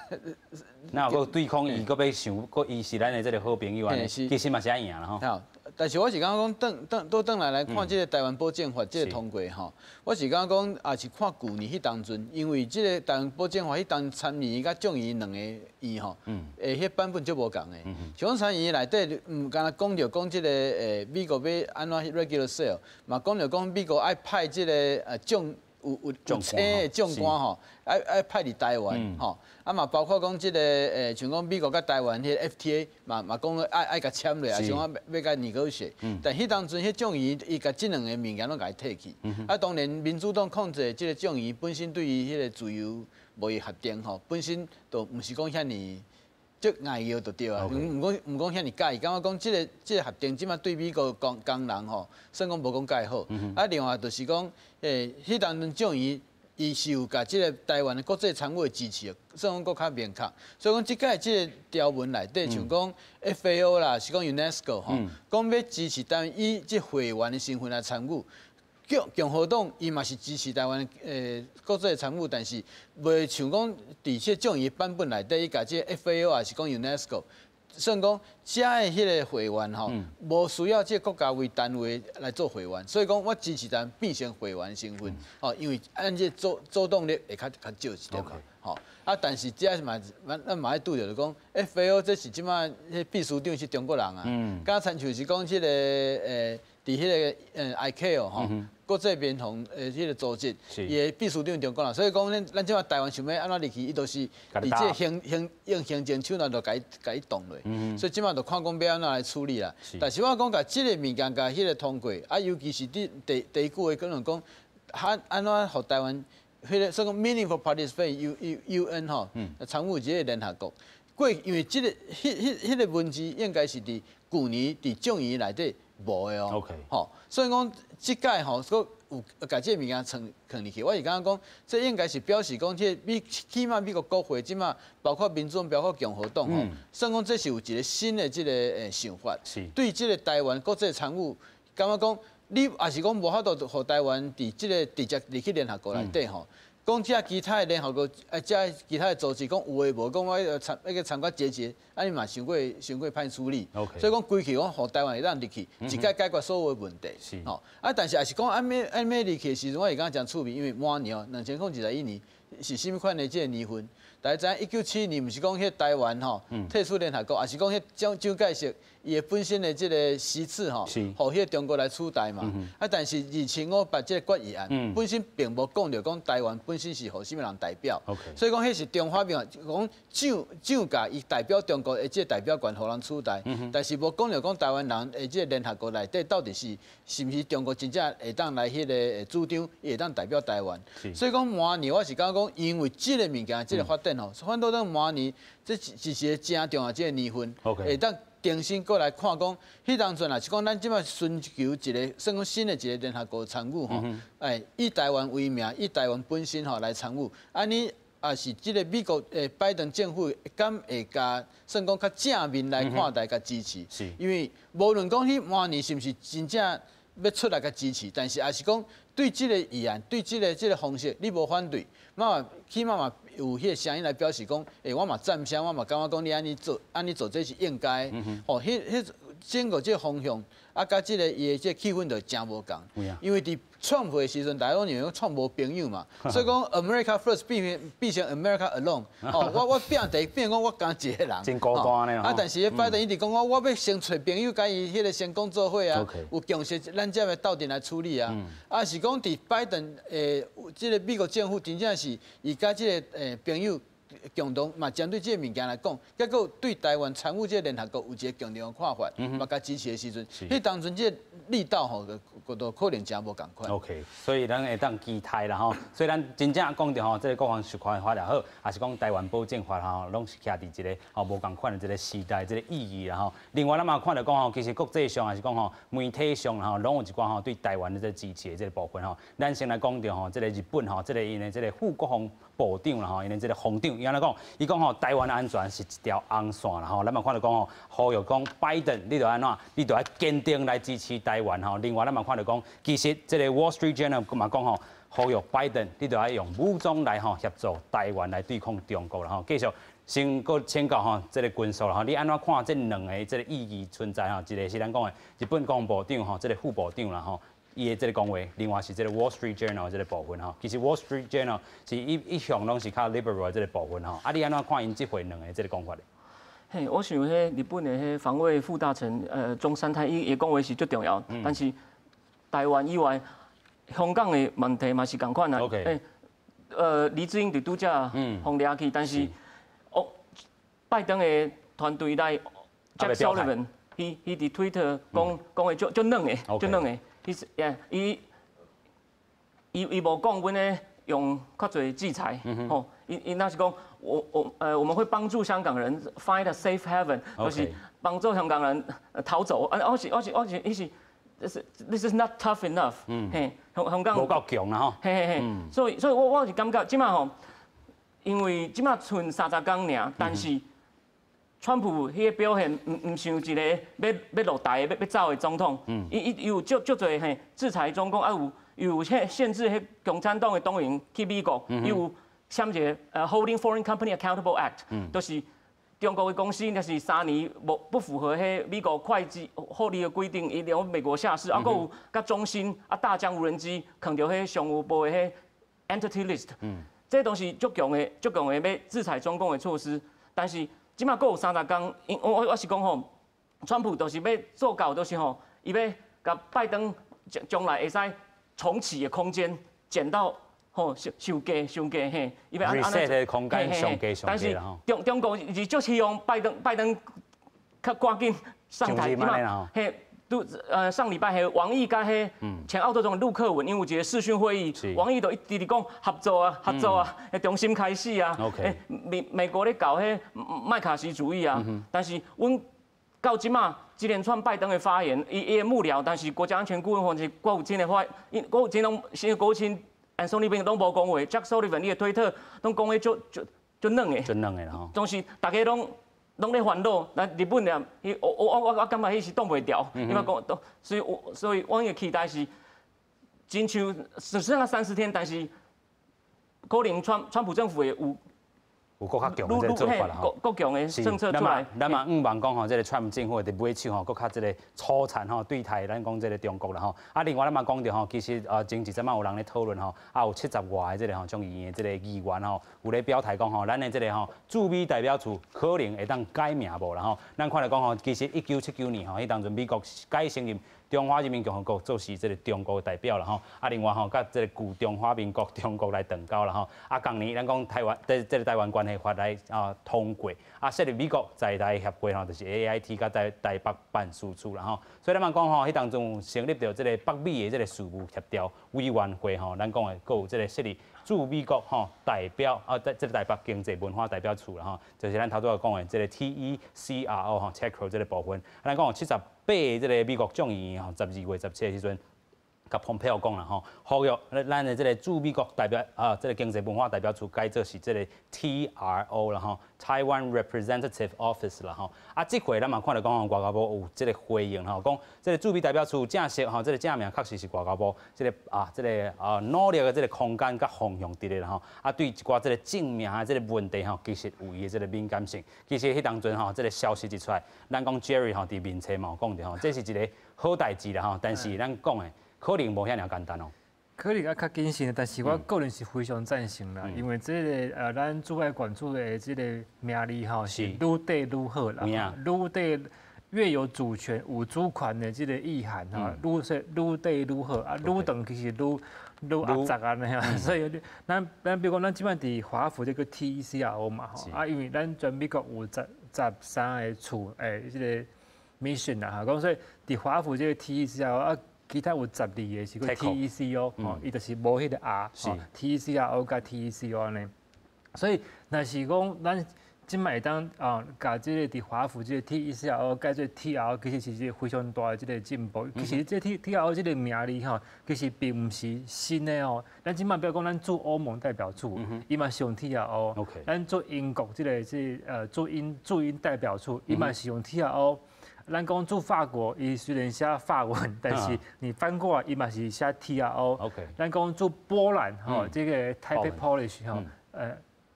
那有閣對抗伊，閣欲想，閣伊是咱的這个好朋友按呢，其實嘛是愛贏啦吼。但是我是感覺講，轉轉倒轉來來看這个台灣保證法這个通過吼，我是感覺講，也是看舊年彼當陣，因為這个台灣保證法彼當參議院佮眾議院兩個院吼，彼版本足無仝的。像講參議院內底，毋干焦講著講這个美國欲按怎 regular sail，嘛講著講美國愛派這个將有有請的將官吼，愛派佇台灣吼，啊嘛包括講這个像講美國佮台灣彼个 FTA 嘛嘛講愛共簽落，抑是講欲共 negotiate。但彼當陣彼眾議院伊共這兩个物件攏共伊退去。啊，當然民主黨控制這个眾議院本身對於彼个自由貿易協定吼，本身就毋是講遐爾足硬要就對啊，毋講遐爾佮意，感覺講這个協定這馬對美國工工人吼，算講無講蓋好。啊，另外就是講，彼當陣眾議院伊是有共這个台灣的國際參與的支持，算講閣較明確。所以講這擺這个條文內底，像講 FAO 啦，是講 UNESCO 吼，講欲支持台灣以這會員的身份來參與。共和黨伊嘛是支持台灣國際參與，但是袂像講佇這眾議版本內底，伊共這 FAO 抑是講 UNESCO，算講遮的彼个會員吼，無需要這個國家為單位來做會員，所以講我支持台灣變成會員身份，吼，因為按這做做動力會較較少一點嘛，吼，啊，但是這嘛，咱嘛愛拄著就講 FAO 這是這馬彼秘書長是中國人啊，敢親像是講這个佇彼个ICAO 吼，國際民航的彼个組織，伊的秘書長中國人，所以講咱這馬台灣想欲按怎入去，伊都是佇這個行行用行政手段就共伊擋落，所以這馬就看講欲按怎來處理啦。但是我講共這个物件共彼个通過，啊，尤其是佇第第一句話可能講，按按怎予台灣彼个所講 meaningful participate U N 吼，參與這个聯合國。過因為這个彼彼彼个文字應該是佇舊年佇眾議院內底無的哦，吼，所以講這擺吼，閣有共這个物件藏藏入去，我是感覺講，這應該是表示講，這美起碼美國國會這馬包括民主黨，包括共和黨吼，算講這是有一個新的這个想法，對這个台灣國際參與，感覺講你抑是講無法度予台灣佇這个直接入去聯合國內底吼。講這其他的聯合國，這其他的組織講有的無，講我參彼個參加結節，啊你嘛傷過傷過歹處理，所以講規氣講予台灣會當入去，一擺解決所有的問題，吼啊，但是抑是講按欲按欲入去的時陣，我會感覺誠趣味，因為明年2021年是啥物款的這个年份？大家知影1971年，毋是講彼台灣吼退出聯合國，抑是講彼蔣介石伊的本身的這个席次吼，予彼个中國來取代嘛。啊，但是2008這个決議案本身並無講著講台灣本身是予啥物人代表，所以講彼是中華民國講蔣共伊代表中國的這个代表權予人取代，但是無講著講台灣人的這个聯合國內底到底是是毋是中國真正會當來彼个主張，伊會當代表台灣。所以講明年我是感覺講，因為這个物件這个發展吼，反倒等明年這是一個誠重要這个年份，會當重新閣來看講，彼當陣若是講咱這馬尋求一个算講新的一个聯合國參與吼，哎，以台灣為名，以台灣本身吼來參與，按呢也是這个美國的拜登政府敢會共算講較正面來看待佮支持？因為無論講彼明年是毋是真正欲出來共支持，但是也是講對這个議案，對這个方式，你無反對，嘛起碼嘛有彼个聲音來表示講，欸，我嘛贊成，我嘛感覺講你按呢做，按呢做這是應該。吼，彼整個這个方向，啊，佮這个伊的這个氣氛就誠無仝。因為佇川普的時陣，大家攏認為講川普無朋友嘛，所以講 America first 變成 America alone。哦，我拚地變講我干一个人。真孤單呢。啊，但是拜登一直講我欲先揣朋友，共伊彼个先講做伙啊，有共識，咱才會鬥陣來處理啊。啊，是講佇拜登的這个美國政府真正是伊佮這个朋友共同嘛，針對這个物件來講，結果對台灣參與這个聯合國有一個共同的看法，嘛共支持的時陣，彼當陣這個力道吼，就可能誠無仝款。 OK，所以咱會當期待啦吼。所以咱真正講著吼，這个國防授權法也好，抑是講台灣保證法吼，攏是徛佇一个吼無仝款的這个時代這个意義啦吼。另外，咱嘛看著講吼，其實國際上抑是講吼媒體上吼，攏有一寡吼對台灣的這個支持的這个部分吼。咱先來講著吼，這个日本吼，這个𪜶的這个副國防部長啦吼，𪜶的這个防長，伊按呢講，伊講吼，台灣的安全是一條紅線啦吼。咱嘛看著講吼，呼籲講拜登，你著按怎？你著愛堅定來支持台灣吼。另外，咱嘛看著講，其實這个 Wall Street Journal 嘛講吼，呼籲拜登，你著愛用武裝來吼協助台灣來對抗中國啦吼。繼續先閣請教吼，這个軍嫂啦吼，你按怎看這兩个這个意義存在吼？一个是咱講的日本國防部長吼，這个副部長啦吼，伊的這个講話，另外是這个 Wall Street Journal 這个部分吼。其實 Wall Street Journal 是一向攏是較 liberal 的這个部分吼。啊，你按怎看𪜶這回兩个這个講法咧？嘿，我想彼日本的彼防衛副大臣中山泰伊的講話是足重要，但是台灣以外，香港的問題嘛是仝款啊。欸，黎智英佇拄才予掠去，但是哦，拜登的團隊內 Jake Sullivan，伊佇推特講講的足足軟的，足軟的。伊是，伊伊伊無講阮咧用較濟制裁，吼，伊若是講我們會幫助香港人 find a safe haven，就是幫助香港人逃走。啊，我是伊是，this is not tough enough，嘿，香港無夠強啦吼。嘿嘿嘿，所以我是感覺這馬吼，因為這馬賰30工爾，但是川普彼个表現毋像一个欲落台的、欲走的總統。伊有足足濟嘿制裁中共，啊有有限制彼共產黨的黨員去美國，伊有簽一个Holding Foreign Company Accountable Act，就是中國的公司若是3年無不符合彼美國會計法律的規定，伊佇美國下市，啊，閣有佮中芯啊大疆無人機囥著彼商務部的彼 Entity List，這都是足強的、足強的欲制裁中共的措施，但是這馬閣有30工，因我是講吼，川普就是欲做到，就是吼，伊欲共拜登將來會使重啟的空間減到吼上上低上低嘿，伊欲按按呢的空間上低上但是中國是足希望拜登較趕緊上台，嘿。都上禮拜彼王毅佮彼前澳洲總理陸克文，因為有一个視訊會議，王毅就一直佇講合作啊，合作啊，重新開始啊。美國咧搞彼麥卡錫主義啊，但是阮到這馬這連串拜登的發言，伊的幕僚，但是國家安全顧問或是國務卿的話，國務卿攏新國務卿安東尼布林肯攏無講話，傑克蘇利文伊的推特攏講的足足足軟的，足軟的吼，總是大家攏咧煩惱，咱日本人，伊我感覺彼是擋袂牢，因為講，所以我的期待是，親像只剩下30天，但是可能川普政府會有有閣較強的這个做法啦吼，閣強的政策出來。咱嘛向望講吼，這个川普政府佇尾手吼，閣較這个粗殘吼，對待咱講這个中國啦吼。啊，另外咱嘛講著吼，其實前一陣仔有人咧討論吼，啊有70外个這个吼眾議院的這个議員吼，有咧表態講吼，咱的這个吼駐美代表處可能會當改名無啦吼。咱看來講吼，其實1979年吼，彼當陣美國改承認中華人民共和國做是這个中國的代表啦吼。啊，另外吼，佮這个舊中華民國中國來斷交啦吼。啊，仝年咱講台灣這个台灣關係法來通過，啊設立美國在台協會吼，就是 AIT 佮台北辦事處啦吼。所以咱嘛講吼，彼當陣有成立著這个北美的這个事務協調委員會吼，咱講的閣有這个設立駐美國吼代表啊，這個台北經濟文化代表處啦吼，就是咱頭拄仔講的這个 TECRO 吼，TECRO 這个部分。咱講有78個這个美國眾議院吼，12月17的時陣，共蓬佩奧講啦吼，呼籲咱的這个駐美國代表啊，這个經濟文化代表處改做是這个 TRO 啦吼，Taiwan Representative Office 啦吼。啊，這回咱嘛看著講吼，外交部有這个回應吼，講這个駐美代表處正式吼，這个正名確實是外交部這个啊，這个啊努力的這个空間佮方向佇咧啦吼。啊，對一寡這个正名的這个問題吼，其實有伊的這个敏感性。其實彼當陣吼，這个消息一出來，咱講 Jerry 吼佇面冊嘛有講著吼，這是一个好代誌啦吼。但是咱講的可能無遐爾簡單哦。可能愛較謹慎，但是我個人是非常贊成啦，因為這个咱駐外館處的這个名字吼是愈短愈好啦，愈短越有主權、有主權的這个意涵吼，愈說愈短愈好，啊，愈長其實愈愈複雜按呢，所以咱比如講，咱這擺佇華府這个 TECRO 嘛吼，啊，因為咱全美國有13個處這个 mission 啦，吼，講所以佇華府這个 TECRO 啊。其他有12個是閣 TECO，吼，伊就是無彼个 R，吼，TECRO 佮 TECO 按呢。所以，若是講咱這擺會當啊，共這个佇華府這个 TECRO 改做 TRO，其實是一個非常大的這个進步。其實這 TRO 這个名字吼，其實並毋是新的哦。咱這擺比如講，咱駐歐盟代表處，伊嘛是用 TRO。咱駐英國這个是駐英代表處，伊嘛是用 TRO。咱講駐法國，伊雖然寫法文，但是你翻過來，伊嘛是寫 TRO。咱講駐波蘭，吼，這个 Taipei Polish 吼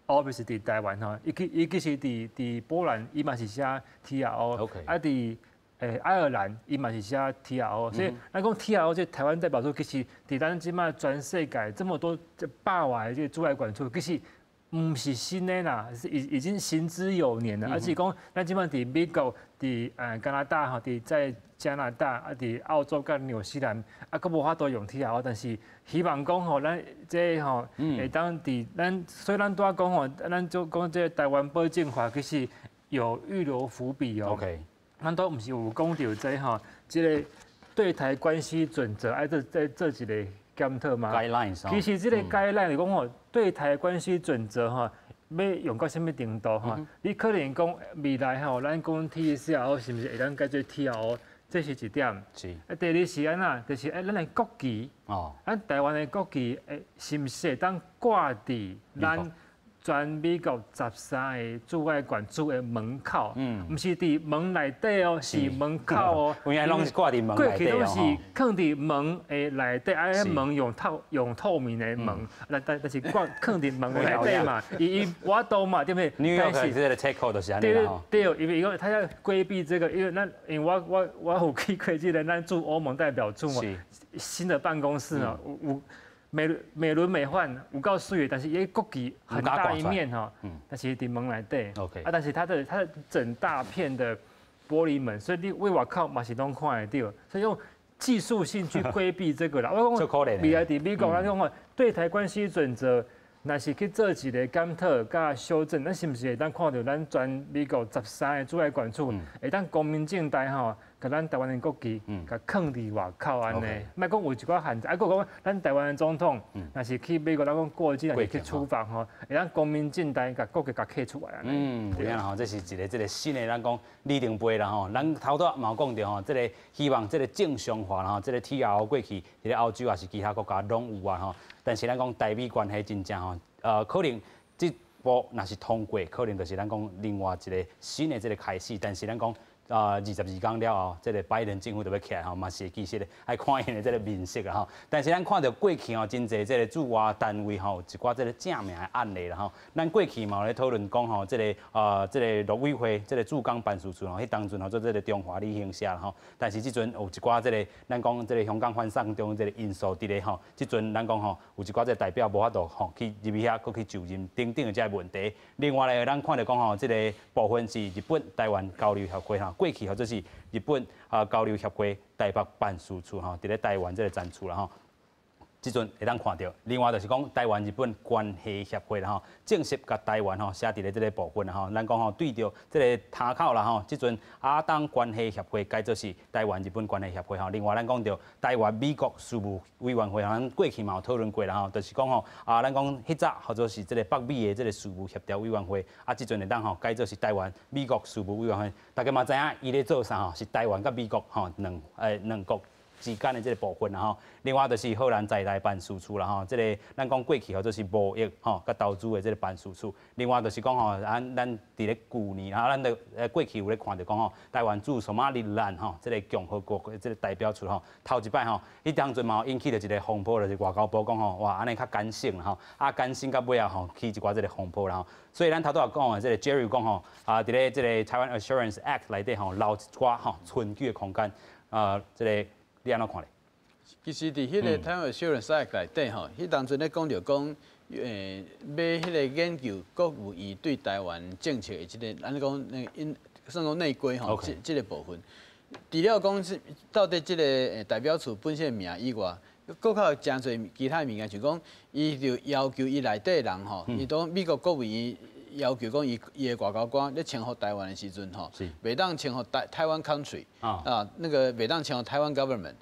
，office 佇台灣吼，伊其實佇波蘭，伊嘛是寫 TRO。 啊，佇愛爾蘭，伊嘛是寫 TRO。所以咱講 TRO 這台灣代表處，其實佇咱這擺全世界這麼多這百外這个駐外館處，其實毋是新的啦，是已經行之有年了。而且講咱這擺佇美國、佇加拿大吼，佇在加拿大啊，佇澳洲佮紐西蘭啊，閣無法度用 TRO，但是希望講吼，咱這吼會當佇咱，所以咱拄仔講吼，咱就講這台灣保證法其實有預留伏筆哦。 咱都毋是有講著這吼，這个對台關係準則愛做這做一个檢討嘛。 Guidelines。其實這个 guideline 是講吼，對台關係準則吼，欲用到啥物程度吼？你可能講未來吼，咱講 TCRO 是毋是會當改做 TRO？這是一點。啊，第二是按怎？就是咱的國旗，咱台灣的國旗，是毋是會當掛佇咱全美國13個駐外館處的門口？毋是佇門內底哦，是門口哦。原來攏是掛佇門內底哦。過去攏是囥佇門的內底，啊，彼門用透明的門，但是掛囥佇門內底嘛，伊無法度嘛，對不對？ New York 這个 TECRO 就是按呢啦吼。對，因為伊講他要規避這個，因為咱因為我有去過這个咱駐歐盟代表處嘛，新的辦公室哦，有美輪美奐，有夠媠，但是伊國旗很大一面吼，但是佇門內底，啊，但是它的整大片的玻璃門，所以你佇外口嘛是攏看會著，所以用技術性去規避這個啦。我講未來佇美國，咱講對台關係準則，若是去做一个檢討佮修正，咱是毋是會當看著咱全美國13個駐外館處，會當光明正大吼，共咱台灣的國旗，共囥佇外口按呢？莫講有一寡限制，啊，閣講咱台灣的總統，若是去美國，咱講過境，若是去出訪吼，會當光明正大共國旗共揢出來按呢。嗯，有影吼，這是一个這个新的咱講里程碑啦吼。咱頭拄仔嘛有講著吼，這个希望這个正常化啦吼，這个 TRO 過去佇咧歐洲抑是其他國家攏有啊吼。但是咱講台美關係真正吼，可能這步若是通過，可能就是咱講另外一个新的這个開始。但是咱講啊，22天了後，這个拜登政府就欲起來吼，嘛是其實愛看𪜶的這个面色啦吼。但是咱看著過去吼，真濟這个駐外單位吼，有一寡這个正名的案例啦吼。咱過去嘛有咧討論講吼，這个啊，這个陸委會這个駐港辦事處吼，彼當陣吼做這个中華旅行社啦吼。但是這陣有一寡這个咱講這个香港反送中這个因素佇咧吼，這陣咱講吼有一寡這个代表無法度吼去入去遐，閣去就任等等的這个問題。另外咧，咱看著講吼，這个部分是日本台灣交流協會吼。過去或者是日本啊交流協會台北辦事處吼，佇咧台灣這个展處啦吼。這陣會當看著，另外就是講台灣日本關係協會啦吼，正式共台灣吼寫佇咧這个部分啦吼。咱講吼對著這个窗口啦吼，這陣亞東關係協會改做是台灣日本關係協會吼。另外咱講著台灣美國事務委員會，咱過去嘛有討論過啦吼，就是講吼啊，咱講彼早或者是這个北美的這个事務協調委員會，啊，這陣會當吼改做是台灣美國事務委員會。大家嘛知影伊咧做啥吼，是台灣佮美國吼兩國。之間的這個部分啦吼。另外就是荷蘭在台辦事處啦吼，這個咱講過去號做是貿易吼，佮投資的這個辦事處。另外就是講吼，咱佇咧舊年啊，咱就過去有咧看著講吼，台灣駐索馬里蘭吼，這個共和國的這個代表處吼，頭一擺吼，彼當陣嘛引起著一個風波，就是外交部講吼，哇，按呢較艱省吼，啊艱省到尾後吼，起一寡這個風波啦吼。所以咱頭拄仔講的這個 Jerry 講吼，啊，佇咧這個 Taiwan Assurance Act 內底吼，留一寡吼存久的空間，啊，這個你按怎看咧？其實佇彼個 Taiwan Assurance Act 內底吼，彼當陣咧講著講，欲彼個研究國務院對台灣政策的這個，按呢講那個因算講內規吼，這個部分，除了講是到底這個代表處本身的名以外，閣較有誠濟其他的物件，像講伊就要求伊內底的人吼，伊當美國國務院要求講伊伊的外交官咧稱呼台灣的時陣吼，袂當稱呼台灣 country 啊，那個袂當稱呼台灣 government，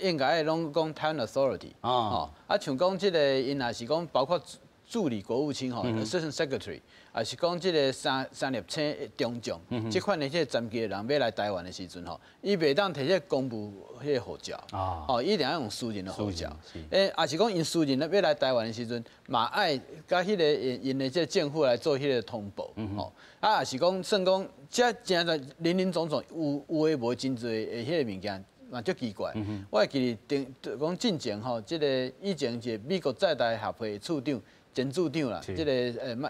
應該攏講 Taiwan authority 哦，啊像講這個𪜶若是講包括助理國務卿吼，assistant secretary，抑是講這個三粒星中將，這款的這個層級的人欲來台灣的時陣吼，伊袂當提這個公務彼個護照，哦，伊一定愛用私人的護照。抑是講𪜶私人欲來台灣的時陣，嘛愛佮彼個𪜶的這個政府來做彼個通報，吼，啊，抑是講算講這誠濟林林總總有有的無真濟的彼個物件。嘛足奇怪，我會記得講進前吼，這個以前一個美國在台協會處長、前處長啦，這個麥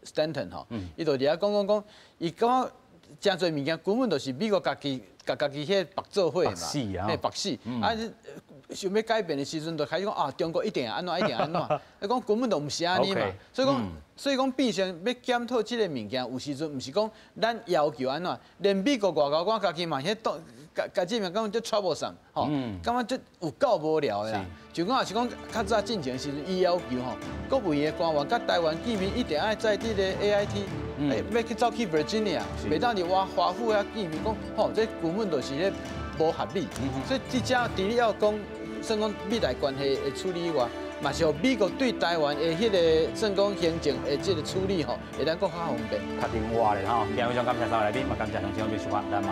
Stanton 吼，伊就佇遐講講講，伊感覺誠濟物件根本就是美國家己共家己彼個縛做伙嘛，嘿縛死，啊，想欲改變的時陣，就開始講啊，中國一定按怎，一定按怎，伊講根本就毋是按呢嘛，所以講變成欲檢討這個物件，有時陣毋是講咱要求按怎，連美國外交官家己嘛，彼當共共這物件感覺足 troublesome 吼，感覺足有夠無聊的啦。就講抑是講較早進前的時陣，伊要求吼，國務院的官員佮台灣見面一定愛在佇咧 AIT，欲去走去 Virginia，袂當佇華府遐見面，講吼，這根本就是咧無合理。所以這遮除了講算講美台關係的處理以外，嘛是予美國對台灣的彼個算講行政的這個處理吼，會當閣較方便。較靈活咧吼。今日非常感謝三位來賓，嘛感謝鄉親朋友收看，咱馬。